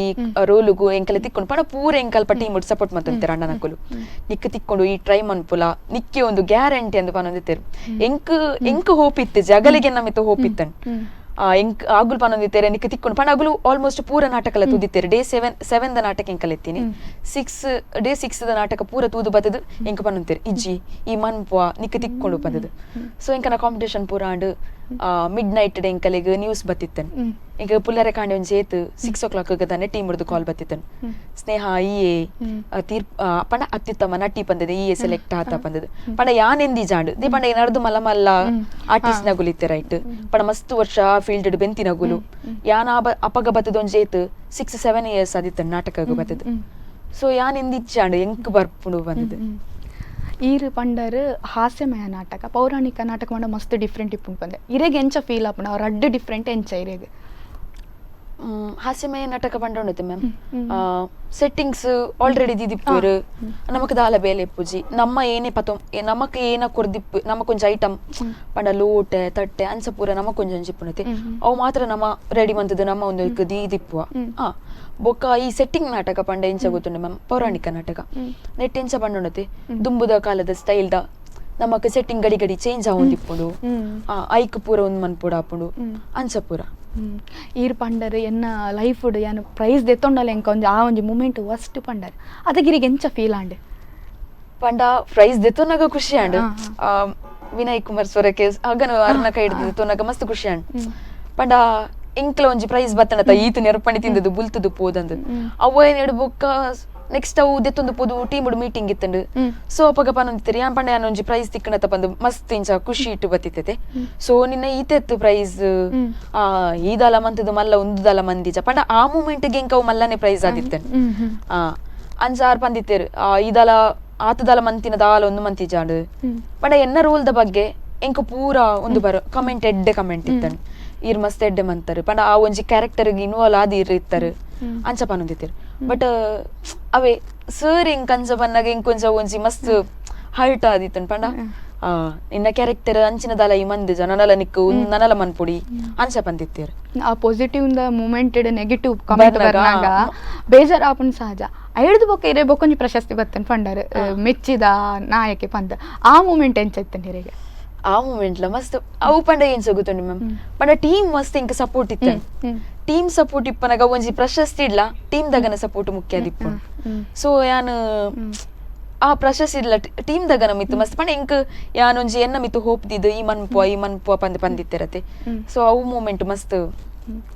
C: ರೋಲುಗು ಎಂಕಲೆ ತಿಕ್ಕೊಂಡು ಪಂಡ ಪೂರ ಎಂಕಲ್ಪ ಟೀಮ್ ಸಪೋರ್ಟ್ ಮಂತೊಂದಿತ್ತೆರ್. ಅಣ್ಣನಕುಲು ನಿಕ್ ತಿಕ್ಕೊಂಡು ಈ ಟ್ರೈ ಮನ್ಪುಲ ನಿಕ್ಕೆ ಒಂದು ಗ್ಯಾರಂಟಿ ಅಂದ್ ಪನೊಂದಿತ್ತೆರ್. ಎಂಕ್ ಎಂಕ್ ಹೋಪ್ ಇತ್ತು ಜಗಲಿಗೆ ನಮಿತ ಹೋಪ್ ಇತ್ತನ್. ಎಂಕ್ ಆಗುಲ್ ಪನೊಂದಿತ್ತೆರ್ ನಿಕ್ ತಿಕ್ಕೊಂಡು ಪಂಡ ಅಗುಲು ಆಲ್ಮೋಸ್ಟ್ ಪೂರ ನಾಟಕಲ ತೂದಿತ್ತೆರ್. ಡೇ ಸೆವೆನ್ the ನಾಟಕ ಎಂಕಲ್ ಎತ್ತೀನಿ, 6 ಡೇ 6 the ನಾಟಕ ಪೂರ ತೂದು ಬತ್ತದು ಎಂಕ್ ಪನೊಂದಿತ್ತೆರ್ ಇಜ್ಜಿ ಈ ಮನ್ಪುವ ನಿಕ್ ತಿಕ್ಕೊಂಡು ಪಂದದು. ಸೊ ಎಂಕನ ಕಾಂಪಿಟೇಷನ್ ಪೂರ and mid night day ಎಂಕಲೆಗ್ ನ್ಯೂಸ್ ಬತ್ತಿತ್ತನ್. ಎಂಕ್ ಪುಲ್ಲರೆ ಕಾಂಡೆ ಒಂಜಿ ಏತ್ 6 o'clock ತಾನೆ ಟೀಮ್ ಹಿಡ್ದು ಕಾಲ್ ಬತ್ತಿತ್ತನ್. ಸ್ನೇಹ ಈಯೆ ತೀರ್ಪ್ ಪಂಡ ಅತ್ಯುತ್ತಮ ನಟಿ ಪಂದದ ಈಯೆ ಸೆಲೆಕ್ಟ್ ಆತ ಪಂದದ. ಪಂಡ ಯಾನ್ ಎಂದಿ ಜಾಂಡ್ they ಪಂಡ ನಡ್ದು ಮಲ್ಲ ಮಲ್ಲ ಆರ್ಟಿಸ್ಟ್ ನಗುಲು ಇತ್ತೆ ರೈಟ್. ಪಂಡ ಮಸ್ತ್ ವರ್ಷ ಫೀಲ್ಡ್ ಬೆಂತಿ ನಗುಲು ಯಾನ್ ಅಪಗ ಬತ್ತದ ಒಂಜಿ ಏತ್ 6-7 ಇಯರ್ಸ್ ಆದಿತ್ತನ್ ನಾಟಕ ಬತ್ತದ. ಸೊ ಯಾನ್ ಎಂದಿಚ್ಚಾಂಡ್ ಎಂಕ್ ಬರ್ಪುಂಡು ಬಂದದ.
B: ಈರ್ ಪಂಡರ್ ಹಾಸ್ಯಮಯ ನಾಟಕ ಪೌರಾಣಿಕ ನಾಟಕ ಪಂಡ ಮಸ್ತ್ ಡಿಫ್ರೆಂಟ್ ಇಪ್ಪುಂಡು ಪಂದೆ ಇರೆಗ್ ಎಂಚ ಫೀಲ್ ಆಪುಂಡು ಅವ್ರ ಅಡ್ಡು ಡಿಫ್ರೆಂಟ್ ಎಂಚ ಇರೆಗ್?
C: ಹಾಸ್ಯಮಯ ನಾಟಕ ಪಂಡ ಉಂಡತೆ ಮ್ಯಾಮ್ ಸೆಟ್ಟಿಂಗ್ಸ್ ಆಲ್ರೆಡಿ ದಿದಿಪ್ಪುರು ನಮಕ್ ದಾಲ ಬೇಲೆ ಇಪ್ಪುಜಿ. ನಮ್ಮ ಏನೇ ಪತೊ ನಮಕ್ ಏನ ಕೊರ್ದಿಪ್ಪು ನಮಕೊಂಜಿ ಐಟಮ್ ಪಂಡ ಲೋಟೆ ತಟ್ಟೆ ಅಂಚ ಪೂರ ನಮಕ್ ಒಂಜಿ ಇಪ್ಪುನತೆ ಅವು ಮಾತ್ರ ನಮ್ಮ ರೆಡಿ ಮಂತದ್ದು ನಮ್ಮ ಒಂದು ದೀದಿಪ್ಪುವ. ಬೊಕ್ಕ ಈ ಸೆಟ್ಟಿಂಗ್ ನಾಟಕ ಪಂಡ ಎಂಚ ಗೊತ್ತುಂಡು ಮ್ಯಾಮ್ ಪೌರಾಣಿಕ ನಾಟಕ ನೆಟ್ ಎಂಚ ಪಂಡುಂಡತೆ ದುಂಬುದ ಕಾಲದ ಸ್ಟೈಲ್ ದ ನಮಕ್ ಸೆಟ್ಟಿಂಗ್ ಗಡಿ ಗಡಿ ಚೇಂಜ್ ಆವೊಂದಿಪ್ಪುಂಡು ಐಕ್ ಪೂರ ಒಂದು ಮನ್ಪುಡ ಆಪುಂಡು ಅಂಚ ಪೂರ.
B: ಈರ್ ಪಂಡರ್ ಎನ್ನ ಲೈಫ್ ಯಾನ್ ಪ್ರೈಸ್ ದೆತ್ತೊಂಡಲ ಎಂಕ ಒಂಜಿ ಆ ಒಂಜಿ ಮೂಮೆಂಟ್ ವಸ್ಟ್ ಪಂಡರ್ ಅದಗಿರಿಗೆ ಎಂಚ ಫೀಲ್ ಆಂಡ್?
C: ಪಂಡ ಪ್ರೈಸ್ ದೆತ್ತೊನಾಗ ಖುಷಿ ಆಂಡ್. ವಿನಯ್ ಕುಮಾರ್ ಸೊರಕೆ ಅಗನ ಅರ್ನ ಕೈ ಹಿಡ್ದು ದೆತ್ತೊನಾಗ ಮಸ್ತ್ ಖುಷಿ ಆಂಡ್. ಪಂಡ ಎಂಕ್ಲ ಒಂಜಿ ಪ್ರೈಸ್ ಬತ್ತನತ ಈತ ನೆರಪಣಿ ತಿಂದದು ಬುಲ್ತದು ಪೋದಂದು ಅವು ಏನ್ ಬೊಕ್ಕ ನೆಕ್ಸ್ಟ್ ಅವು ದೆತ್ತೊಂದು ಪೋದು ಟೀಮ್ ಮೀಟಿಂಗ್ ಇತ್ತಂಡು. ಸೊ ಅಪಗ ಪನೊಂದಿತ್ತೆರ್ ಯಾನ್ ಪಂಡ ಯಾನ್ ಒಂಜಿ ಪ್ರೈಸ್ ತಿಕ್ಕಣತ ಪಂದು ಮಸ್ತ್ ಇಂಚ ಖುಷಿ ಇಟ್ಟು ಬತ್ತಿತ್ತತೆ. ಸೊ ನಿನ್ನ ಈತೆತ್ತು ಪ್ರೈಸ್ ಈ ದಾಲ ಮಂತದು ಮಲ್ಲ ಒಂದು ದಾಲ ಮಂದಿಜ ಪಂಡ ಆ ಮೂಮೆಂಟ್ ಗೆ ಎಂಕ್ ಅವು ಮಲ್ಲನೆ ಪ್ರೈಸ್ ಆದಿತ್ತನ್. ಅಂಚಾರ್ ಪಂದಿತ್ತೇರು ಈ ದಾಲ ಆತದಾಲ ಮಂತಿನ ದಾಲ ಒಂದು ಮಂತಿಜಾಂಡ್ ಪಂಡ ಎನ್ನ ರೋಲ್ the ಬಗ್ಗೆ ಎಂಕ್ ಪೂರ ಒಂದು ಬರ ಕಮೆಂಟ್ ಎಡ್ಡೆ ಕಮೆಂಟ್ ಇತ್ತನ್. ಈರ್ ಮಸ್ತ್ ಎಡ್ಡೆ ಮಂತರು ಪಂಡ ಆ ಒಂಜಿ ಕ್ಯಾರೆಕ್ಟರ್ ಇನ್ವಾಲ್ವ್ ಆದ್ ಇರ್ ಇತ್ತರು ಅಂಚ ಪನೊಂದಿತ್ತೆರ್. ಬಟ್ ಅವೇ ಸರ್ ಎಂಕ್ ಅಂಚ ಪನ್ನಗ ಎಂಕ್ ಒಂಜ ಒಂಜಿ ಮಸ್ತ್ ಹರ್ಟ್ ಆದಿತ್ತನ್. ಪಂಡ ನಿನ್ನ ಕ್ಯಾರೆಕ್ಟರ್ ಅಂಚಿನ ದಾಲ ಈ ಮಂದಿಜ ನನಲ ನಿಕ್ಕು ನನಲ ಮನ್ಪುಡಿ ಅಂಚ ಪಂದಿತ್ತೇರ್.
B: ಆ ಪಾಸಿಟಿವ್ ಮೂಮೆಂಟ್ ನೆಗೆಟಿವ್ ಕಮೆಂಟ್ ಬರ್ನಾಗ ಬೇಜಾರ್ ಆಪುಂಡು ಸಹಜ. ಐಡ್ದು ಬೊಕ್ಕ ಇರೆ ಬೊಕ್ಕ ಒಂಜಿ ಪ್ರಶಸ್ತಿ ಬತ್ತನ್ ಪಂಡರ್ ಮೆಚ್ಚಿದ ನಾಯಕೆ ಪಂದ ಆ ಮೂಮೆಂಟ್ ಎಂಚ ಇತ್ತನ್ ಇರೆಗೆ?
C: ಆ ಮೂಮೆಂಟ್ಲ ಮಸ್ತ್ ಅವು ಪಂಡ ಏನ್ ಗೊತ್ತುಂಡು ಮ್ಯಾಮ್ ಪಂಡ ಟೀಮ್ ಮಸ್ತ್ ಎಂಕ್ ಸಪೋರ್ಟ್ ಇತ್ತು. ಟೀಮ್ ಸಪೋರ್ಟ್ ಇಪ್ಪನಗ ಒಂಜಿ ಪ್ರಶಸ್ತಿ ಇಡ್ಲ ಟೀಮ್ ದಗನ ಸಪೋರ್ಟ್ ಮುಖ್ಯ ಆದಿಪ್ಪುಂಡು. ಸೊ ಯಾನ್ ಆ ಪ್ರಶಸ್ತಿ ಇಡ್ಲ ಟೀಮ್ ದಗನ ಮಿತ್ತು ಮಸ್ತ್ ಪಂಡ ಎಂಕ್ ಯಾನ್ ಒಂಜಿ ಎನ್ನ ಮಿತ್ತು ಹೋಪ್ ದಿದ್ದು ಈ ಮನ್ಪುವ ಈ ಮನ್ಪುವ ಪಂದ್ ಪಂದಿತ್ತಿರತೆ. ಸೊ ಅವು ಮೂಮೆಂಟ್ ಮಸ್ತ್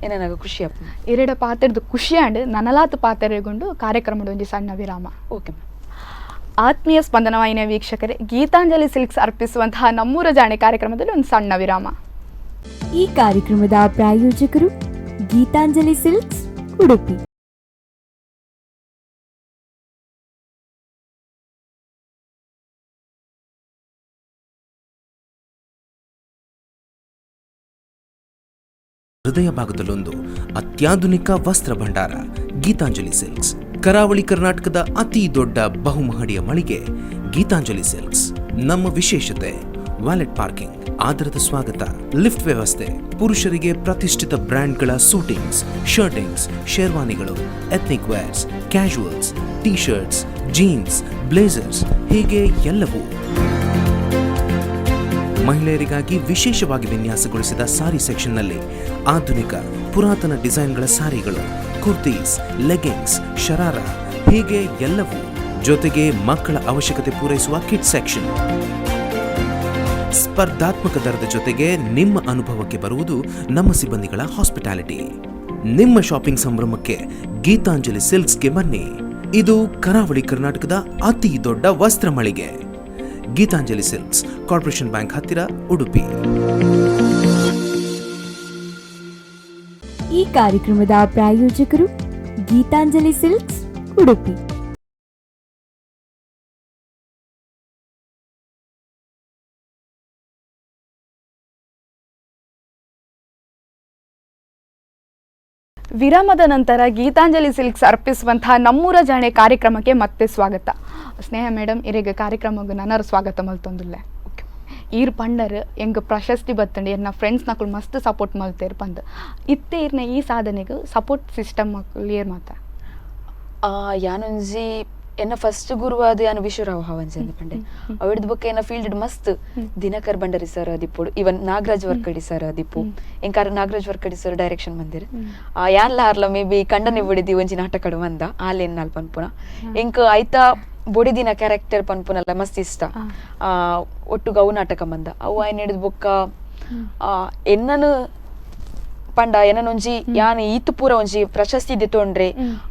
C: ಏನನಾಗ ಖುಷಿ ಆಪುಂಡು.
B: ಇರೆಡ ಪಾತೆರ್ದು ಖುಷಿ ಆಂಡ್ ನನಲಾತ್ ಪಾತೆರೆಗೊಂಡು ಕಾರ್ಯಕ್ರಮದ ಒಂಜಿ ಸಣ್ಣ ವಿರಾಮ.
C: Okay ma'am.
B: ಆತ್ಮೀಯ ಸ್ಪಂದನವಾಹಿನಿಯ ವೀಕ್ಷಕರೇ, ಗೀತಾಂಜಲಿ ಸಿಲ್ಕ್ಸ್ ಅರ್ಪಿಸುವಂತಹ ನಮ್ಮೂರ ಜಾಣೆ ಕಾರ್ಯಕ್ರಮದಲ್ಲಿ ಒಂದು ಸಣ್ಣ ವಿರಾಮ.
A: ಈ ಕಾರ್ಯಕ್ರಮದ ಪ್ರಾಯೋಜಕರು ಗೀತಾಂಜಲಿ ಸಿಲ್ಕ್ಸ್ ಉಡುಪಿ.
D: ಹೃದಯ ಭಾಗದಲ್ಲೊಂದು ಅತ್ಯಾಧುನಿಕ ವಸ್ತ್ರ ಭಂಡಾರ ಗೀತಾಂಜಲಿ ಸಿಲ್ಕ್ಸ್. ಕರಾವಳಿ ಕರ್ನಾಟಕದ ಅತಿ ದೊಡ್ಡ ಬಹುಮಹಡಿಯ ಮಳಿಗೆ ಗೀತಾಂಜಲಿ ಸಿಲ್ಕ್ಸ್. ನಮ್ಮ ವಿಶೇಷತೆ ವ್ಯಾಲೆಟ್ ಪಾರ್ಕಿಂಗ್, ಆದರದ ಸ್ವಾಗತ, ಲಿಫ್ಟ್ ವ್ಯವಸ್ಥೆ, ಪುರುಷರಿಗೆ ಪ್ರತಿಷ್ಠಿತ ಬ್ರ್ಯಾಂಡ್ಗಳ ಸೂಟಿಂಗ್ಸ್, ಶರ್ಟಿಂಗ್ಸ್, ಶೇರ್ವಾನಿಗಳು, ethnic wears, casuals, T shirts, jeans, blazers ಹೀಗೆ ಎಲ್ಲವೂ. ಮಹಿಳೆಯರಿಗಾಗಿ ವಿಶೇಷವಾಗಿ ವಿನ್ಯಾಸಗೊಳಿಸಿದ ಸಾರಿ ಸೆಕ್ಷನ್ನಲ್ಲಿ ಆಧುನಿಕ ಪುರಾತನ ಡಿಸೈನ್ಗಳ ಸಾರಿಗಳು, ಕುರ್ತೀಸ್, ಲೆಗಿಂಗ್ಸ್, ಶರಾರ ಹೀಗೆ ಎಲ್ಲವೂ. ಜೊತೆಗೆ ಮಕ್ಕಳ ಅವಶ್ಯಕತೆ ಪೂರೈಸುವ ಕಿಡ್ ಸೆಕ್ಷನ್. ಸ್ಪರ್ಧಾತ್ಮಕ ದರದ ಜೊತೆಗೆ ನಿಮ್ಮ ಅನುಭವಕ್ಕೆ ಬರುವುದು ನಮ್ಮ ಸಿಬ್ಬಂದಿಗಳ ಹಾಸ್ಪಿಟಾಲಿಟಿ. ನಿಮ್ಮ ಶಾಪಿಂಗ್ ಸಂಭ್ರಮಕ್ಕೆ ಗೀತಾಂಜಲಿ ಸಿಲ್ಕ್ಸ್ಗೆ ಬನ್ನಿ. ಇದು ಕರಾವಳಿ ಕರ್ನಾಟಕದ ಅತಿ ದೊಡ್ಡ ವಸ್ತ್ರ ಮಳಿಗೆ, ಗೀತಾಂಜಲಿ silks, corporation bank ಹತ್ತಿರ, ಉಡುಪಿ.
A: ಈ ಕಾರ್ಯಕ್ರಮದ ಪ್ರಾಯೋಜಕರು ಗೀತಾಂಜಲಿ ಸಿಲ್ಕ್ಸ್, ಉಡುಪಿ.
B: ವಿರಾಮದ ನಂತರ ಗೀತಾಂಜಲಿ ಸಿಲ್ಕ್ಸ್ ಅರ್ಪಿಸುವಂತಹ ನಮ್ಮೂರ ಜಾಣೆ ಕಾರ್ಯಕ್ರಮಕ್ಕೆ ಮತ್ತೆ ಸ್ವಾಗತ. ಸ್ನೇಹ ಮೇಡಮ್, ಇರೆಗ್ ಕಾರ್ಯಕ್ರಮಕ್ಕೆ ನನರ ಸ್ವಾಗತ ಮಲ್ತೊಂದುಲ್ಲೆ. ಈರ್ ಪಂಡರ್ ಎಂಗ್ ಪ್ರಶಸ್ತಿ ಬತ್ತಂಡು, ಎನ್ನ ಫ್ರೆಂಡ್ಸ್ ನಕುಲು ಮಸ್ತ್ ಸಪೋರ್ಟ್ ಮಲ್ತೇರ್ ಪಂದ್. ಇತ್ತೆ ಇರ್ನ ಈ ಸಾಧನೆಗೆ ಸಪೋರ್ಟ್ ಸಿಸ್ಟಮ್ ಮಕ್ಕಳು ಏರ್ ಮಾತ?
C: ಯಾನೊಂಜಿ ಎನ್ನ ಫಸ್ಟ್ ಗುರುವಾದ ಯಾನು ವಿಶ್ವರಾವ್ ಹಾವಂಜಿ ಅಂದ್ ಪಂಡೆ. ಅವಿಡ್ದು ಬೊಕ್ಕ ಎನ್ನ ಫೀಲ್ಡ್ ಮಸ್ತ್ ದಿನಕರ್ ಭಂಡಾರಿ ಸರ್ ಆದಿಪ್ಪುಡು, ಇವನ್ ನಾಗರಾಜ್ ವರ್ಕಡಿ ಸರ್ ಆದಿಪ್ಪು. ಎಂಕಾರ ನಾಗರಾಜ್ ವರ್ಕಡಿ ಸರ್ ಡೈರೆಕ್ಷನ್ ಮಂದಿರ್. ಯಾನ್ಲ ಆರ್ಲ ಮೇ ಬಿ ಕಂಡನೆ ಬೊಡಿದಿ ಒಂಜಿ ನಾಟಕಡು ಮಂದ ಆಲೇನ್ ನಾಲ್ ಪನ್ಪುನ. ಎಂಕ್ ಐತ ಬೊಡಿದಿನ ಕ್ಯಾರೆಕ್ಟರ್ ಪನ್ಪುನಲ್ಲ ಮಸ್ತ್ ಇಷ್ಟ. ಒಟ್ಟುಗು ಅವು ನಾಟಕ ಮಂದ. ಅವು ಆಯ್ನ ಹಿಡಿದು ಬೊಕ್ಕ ಎನ್ನನು ಪಂಡ ಎನ್ನನೊಂಜಿ ಯಾನ್ ಈತ್ ಪೂರ ಒಂಜಿ ಪ್ರಶಸ್ತಿ ದೆತೊಂಡ್ರೆ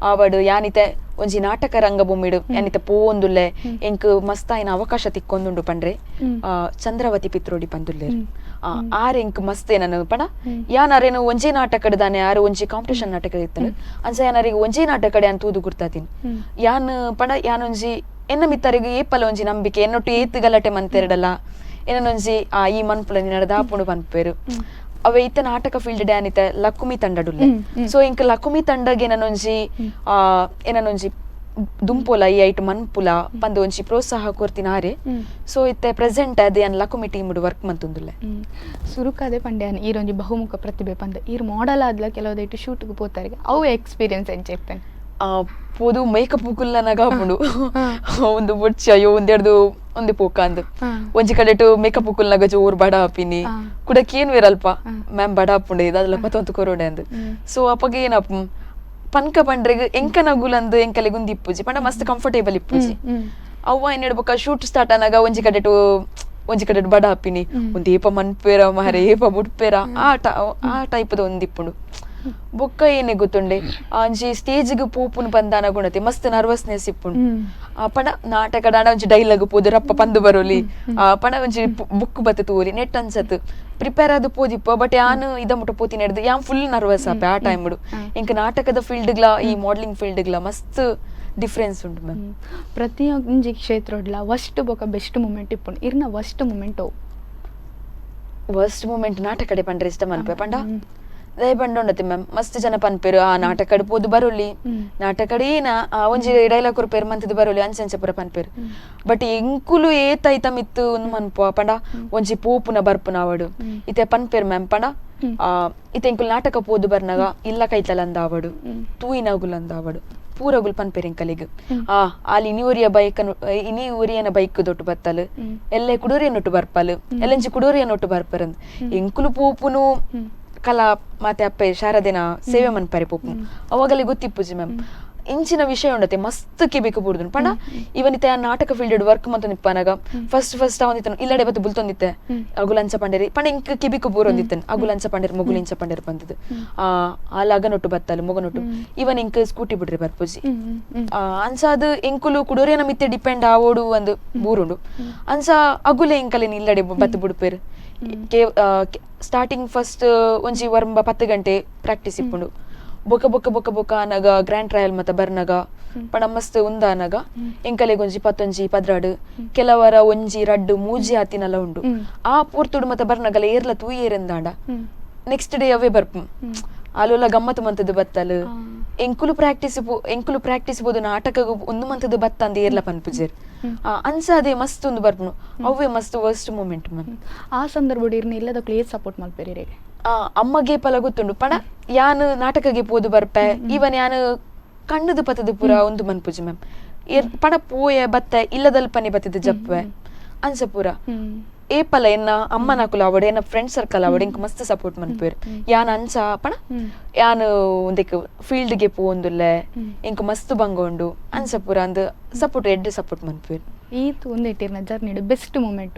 C: ಆವಡ್, ಯಾನಿತೆ ಒಂಜಿ ನಾಟಕ ರಂಗಭೂಮಿಡು ಯಾನಿತೆ ಪೋವೊಂದುಲ್ಲೆ, ಎಂಕ್ ಮಸ್ತ್ ಆಯ್ನ ಅವಕಾಶ ತಿಕ್ಕೊಂದುಂಡು ಪಂಡ್ರೆ ಚಂದ್ರವತಿ ಪಿತ್ರೋಡಿ ಪಂದುಲ್ಲೆರ್. ಆರ್ ಎಂಕ್ ಮಸ್ತ್ ಏನನು ಪಂಡ ಯಾನ್ ಅರೇನು ಒಂಜೇ ನಾಟಕಡ್ ದಾನೆ ಆರ್ ಒಂಜಿ ಕಾಂಪಿಟೇಷನ್ ನಾಟಕ ಇತ್ತನು. ಅಂಚ ಯಾನ್ ಅರೆಗ್ ಒಂಜೇ ನಾಟಕಡೆ ಯಾನ್ ತೂದು ಗುರ್ತಾತಿನ್. ಯಾನ್ ಪಂಡ ಯಾನೊಂಜಿ ಎನ್ನ ಮಿತ್ತರಿಗೆ ಏಪಲ ಒಂಜಿ ನಂಬಿಕೆ, ಎನ್ನೊಟ್ಟು ಏತ್ ಗಲಾಟೆ ಮಂತೆರಡಲ ಏನೊಂಜಿ ಆ ಈ ಮನ್ಪುಲ ನಿನ್ನಡ ದಾಪುಂಡು ಪನ್ಪೇರು. ಅವೆ ಇತ್ತ ನಾಟಕ ಫೀಲ್ಡ್ ಡ್ಯಾನಿತ ಲಕ್ಕುಮಿ ತಂಡಡುಲ್ಲೆ. ಸೊ ಇಂಕ್ ಲಕ್ಕುಮಿ ತಂಡಗೆ ಏನನೊಂಜಿ ಏನನೊಂಜಿ ದುಂಪೊಲ ಈ ಐಟ್ ಮನ್ಪುಲ ಪಂದ್ ಒಂಜಿ ಪ್ರೋತ್ಸಾಹ ಕೊರ್ತಿನಾರೆ. ಸೊ ಇತ್ತೆ ಪ್ರೆಸೆಂಟ್ ಅದೇ ಯಾನ್ ಲಕ್ಕುಮಿ ಟೀಮ್ ವರ್ಕ್ ಮಂತೊಂದುಲ್ಲೆ.
B: ಸುರುಕಾದೆ ಪಂಡ್ಯಾನ್ ಈರೊಂಜಿ ಬಹುಮುಖ ಪ್ರತಿಭೆ ಪಂದ್. ಈರ್ ಮಾಡೆಲ್ ಆದ್ಲ ಕೆಲವುದೈಟ್ ಶೂಟ್ಗೆ ಪೋತಾರಿಗೆ ಅವು ಎಕ್ಸ್ಪೀರಿಯನ್ಸ್ ಎಂಚ ಇತ್ತೇನೆ?
C: ಪೋದು ಮೇಕಪ್ ಕುಲ್ಲನಗ ಆಪುಂಡು ಒಂದು ಬೊಡ್ಚಿ, ಅಯ್ಯೋ ಒಂದೆರಡು ಒಂದೇ ಪೋಕ ಅಂದ್. ಒಂಜಿ ಕಡೆಟು ಮೇಕಪ್ ಕುಲ್ನಗ ಜೋರ್ ಬಡ ಆಪಿನಿ. ಕುಡಕ್ ಏನ್ ಅಲ್ಪ ಮ್ಯಾಮ್ ಬಡ ಆಪುಂಡು ಇದಾದಲ್ಲ ಪತ್ತೊಂದು ಕೊರೋಡೆ ಅಂದ್. ಸೊ ಅಪಗ ಏನಪ್ಪ ಪನ್ಕ ಪಂಡ್ರೆಗ್ ಎಂಕ ನಗುಲಂದು ಎಂಕಲೆಗ್ ಉಂದು ಇಪ್ಪುಜಿ ಪಂಡ ಮಸ್ತ್ ಕಂಫರ್ಟೇಬಲ್ ಇಪ್ಪುಜಿ. ಅವ್ವ ಏನ್ ಬೊಕ್ಕ ಶೂಟ್ ಸ್ಟಾರ್ಟ್ ಆನಾಗ ಒಂಜಿ ಕಡೆಟು ಬಡ ಆಪಿನಿ. ಒಂದು ಏಪ ಮನ್ಪೇರ ಮಾರೆ, ಏಪ ಬುಡ್ಪೇರ, ಆ ಟೈಪ್ದ ಒಂದಿಪ್ಪುಂಡು. ಬೊಕ್ಕ ಏನೇ ಗೊತ್ತುಂಡೆ, ಅಂಜಿ ಸ್ಟೇಜ್ಗ್ ಪೋಪುನು ಬಂದಾನ ಗುಣತೆ ಮಸ್ತ್ ನರ್ವಸ್ನೆಸ್ ಇಪ್ಪುಂಡು. ಆ ಪಂಡ ನಾಟಕ ಡಾಣ ಒಂಜಿ ಡೈಲಾಗ್ ಪೋದು ರಪ್ಪ ಪಂದು ಬರೋಲಿ, ಆ ಪಂಡ ಒಂಜಿ ಬುಕ್ ಬತ್ತ ತೂರಿ ನೆಟ್ ಅನ್ಸತ್ ಪ್ರಿಪೇರ್ ಆದ್ ಪೋದಿಪ್ಪ. ಬಟ್ ಯಾನ್ ಇದ ಮುಟ್ಟ ಪೋತಿ ನೆಡ್ದು ಯಾನ್ ಫುಲ್ ನರ್ವಸ್ ಆಪೆ ಆ ಟೈಮ್. ಇಂಕ ನಾಟಕದ ಫೀಲ್ಡ್ಗ್ಲ ಈ ಮಾಡಲಿಂಗ್ ಫೀಲ್ಡ್ಗ್ಲ ಮಸ್ತ್ ಡಿಫ್ರೆನ್ಸ್ ಉಂಟು ಮ್ಯಾಮ್.
B: ಪ್ರತಿಯೊಂಜಿ ಕ್ಷೇತ್ರಡ್ಲ ವರ್ಸ್ಟ್ ಬೊಕ ಬೆಸ್ಟ್ ಮೂಮೆಂಟ್ ಇಪ್ಪುಂಡು. ಇರ್ನ ವರ್ಸ್ಟ್ ಮೂಮೆಂಟ್ ಅವು?
C: ವರ್ಸ್ಟ್ ಮೂಮೆಂಟ್ ನಾಟಕಡೆ ಪಂಡ್ರೆ ಇಷ್ಟ ಮನ್ಪೆ ಪಂಡ ದಯ ಪಂಡ ಮ್ಯಾಮ್, ಮಸ್ತ್ ಜನ ಪನ್ಪೇರು ಆ ನಾಟಕಡ್ ಪೋದು ಬರೋಲಿ, ನಾಟಕಡೆ ಏನ ಆ ಒಂಜಿ ಡೈಲಾಗ್ ಕೊರ್ಪೇರು ಮಂತದ ಬರೋಲಿ ಅಂಚ ಅಂಚ ಪೂರ ಪನ್ಪೇರು. ಬಟ್ ಎಂಕುಲು ಏತೈತ ಮಿತ್ತು ಒಂದು ಮನ್ಪು ಪಂಡ ಒಂಜಿ ಪೋಪುನ ಬರ್ಪುನ ಅವಡು ಇತ್ತೆ ಪನ್ಪೇರು ಮ್ಯಾಮ್. ಪಂಡ ಇತ್ತೆ ಎಂಕುಲು ನಾಟಕ ಪೋದು ಬರ್ನಾಗ ಇಲ್ಲ ಕೈತಲಂದ ಅವಡು, ತೂಯಿನಗುಲಂದ ಅವಡು, ಪೂರಗುಲ್ ಪನ್ಪೇರು ಎಂಕಲಿಗ್. ಆ ಅಲ್ಲಿ ಇನಿ ಬೈಕ್, ಇನಿ ಒರಿಯನ ಬೈಕ್ ದೊಟ್ಟು ಬತ್ತಲು, ಎಲ್ಲೆ ಕುಡೋರಿಯ ನೊಟ್ಟು ಬರ್ಪಲು, ಎಲ್ಲೆಂಚಿ ಕುಡೋರಿಯ ನೊಟ್ಟು ಬರ್ಪರಂದ್. ಎಂಕುಲು ಪೋಪುನು ಕಲಾ ಮಾತೆ ಅಪ್ಪೆ ಶಾರದೆನ ಸೇವೆ ಮನ್ಪರೆ ಪೋಪು. ಅವಾಗಲೇ ಗೊತ್ತಿಪ್ಪುಜಿ ಮ್ಯಾಮ್ ಇಂಚಿನ ವಿಷಯ ಉಂಡತೆ ಮಸ್ತ್ ಕೆಬೇಕು ಬುಡ್ದು. ಪಂಡ ಇವನಿತೆ ಆ ನಾಟಕ ಫೀಲ್ಡ್ ವರ್ಕ್ ಮಂತ ನಿಪ್ಪನಾಗ ಫಸ್ಟ್ ಫಸ್ಟ್ ಅವನಿತನು ಇಲ್ಲಡೆ ಬತ್ತು ಬುಲ್ತೊಂದಿತ್ತೆ ಅಗುಲಂಚ ಪಂಡೇರಿ. ಪಂಡ ಇಂಕ್ ಕೆಬಿಕು ಬೂರೊಂದಿತ್ತನ್ ಅಗುಲಂಚ ಪಂಡೇರಿ ಮೊಗುಲಿಂಚ ಪಂಡೇರಿ ಬಂದದ್ದು. ಆ ಆಲಾಗ ನೊಟ್ಟು ಬತ್ತಲು ಮೊಗನೊಟ್ಟು ಇವನ್ ಇಂಕ್ ಸ್ಕೂಟಿ ಬಿಡ್ರಿ ಬರ್ಪುಜಿ. ಅಂಚಾದ ಎಂಕುಲು ಕುಡೋರಿಯನ ಮಿತ್ತೆ ಡಿಪೆಂಡ್ ಆವೋಡು ಒಂದು ಬೂರುಂಡು. ಅಂಚ ಅಗುಲೆ ಇಂಕಲೆ ಇಲ್ಲಡೆ ಬತ್ತು ಬುಡ್ಪೇರು. ಸ್ಟಾರ್ಟಿಂಗ್ ಫಸ್ಟ್ ಒಂಜಿ ವರ್ಂಬ 10 ಗಂಟೆ ಪ್ರಾಕ್ಟೀಸ್ ಇಪ್ಪುಂಡು. ಬೊಕ ಬೊಕ ಬೊಕ ಬೊಕ ಆನಗ ಗ್ರ್ಯಾಂಡ್ ಟ್ರಯಲ್ ಮತ್ತ ಬರ್ನಗ ಪಂಡ ಮಸ್ತ್ ಉಂದಾನಗ ಎಂಕಲೆಗ್ ಒಂಜಿ ಪತ್ತೊಂಜಿ ಪದ್ರಾಡು, ಕೆಲವರ ಒಂಜಿ ರಡ್ಡು ಮೂಜಿ ಆತಿನಲ ಉಂಡು. ಆ ಪೂರ್ತುಡು ಮತ್ತ ಬರ್ನಗಲ ಏರ್ಲ ತೂಯೇರೆಂದಾಂಡ ನೆಕ್ಸ್ಟ್ ಡೇ ಅವೇ ಬರ್ಪು. ಅಲೋಲ ಗಮ್ಮತ್ತು ಮಂತದ್ದು ಬತ್ತಲು. ಎಂಕುಲು ಪ್ರಾಕ್ಟೀಸ್, ಎಂಕುಲು ಪ್ರಾಕ್ಟೀಸ್ ಬೋದು ನಾಟಕ ಒಂದು ಮಂತದ ಬತ್ತ ಅಂದ ಏರ್ಲ ಪನ್ಪುಜೆರ್. ಅಂಚ ಅದೇ ಮಸ್ತ್ ಒಂದು ಬರ್ಪುನು, ಅವೇ ಮಸ್ತ್ worst moment ma'am.
B: ಆ ಸಂದರ್ಭಡ್ ಇರ್ನ ಇಲ್ಲದಕ್ಲು ಏತ್ ಸಪೋರ್ಟ್ ಮಲ್ಪೆರ್ ಇರೆಗ್?
C: ಅಮ್ಮಗೆ ಪಲ ಗೊತ್ತುಂಡು ಪಣ ಯಾನ್ ನಾಟಕಗೆ ಪೋದು ಬರ್ಪೆ, ಈವನ್ ಯಾನ್ ಕಣ್ಣುದು ಪತ್ತದು ಪೂರ ಒಂದು ಮನ್ಪುಜಿ ಮ್ಯಾಮ್. ಪಣ ಪೋಯೆ ಬತ್ತೆ ಇಲ್ಲದಲ್ಪನೆ ಬತ್ತಿದ ಜಪ್ಪೆ ಅಂಚ ಪೂರ. ಏಪಲ ಎನ್ನ ಅಮ್ಮನಕುಲು ಅವಡು ಎನ್ನ ಫ್ರೆಂಡ್ ಸರ್ಕಲ್ ಅವಡು ಎಂಕ್ ಮಸ್ತ್ ಸಪೋರ್ಟ್ ಮನ್ಪುವೆರ್. ಯಾನ್ ಅಂಚ ಪಣ ಯಾನ್ ಒಂದೆಕ್ ಫೀಲ್ಡ್ ಗೆ ಪೋವೊಂದುಲ್ಲೆ, ಎಂಕ್ ಮಸ್ತ್ ಬಂಗ ಉಂಡು ಅಂಚ ಪೂರ ಅಂದ್ ಸಪೋರ್ಟ್ ಎಡ್ಡೆ ಸಪೋರ್ಟ್ ಮನ್ಪುವೆರ್.
B: ಈತ್ ಒಂದೆಟ್ಟಿರ್ನ ಜರ್ನಿಡ್ best moment?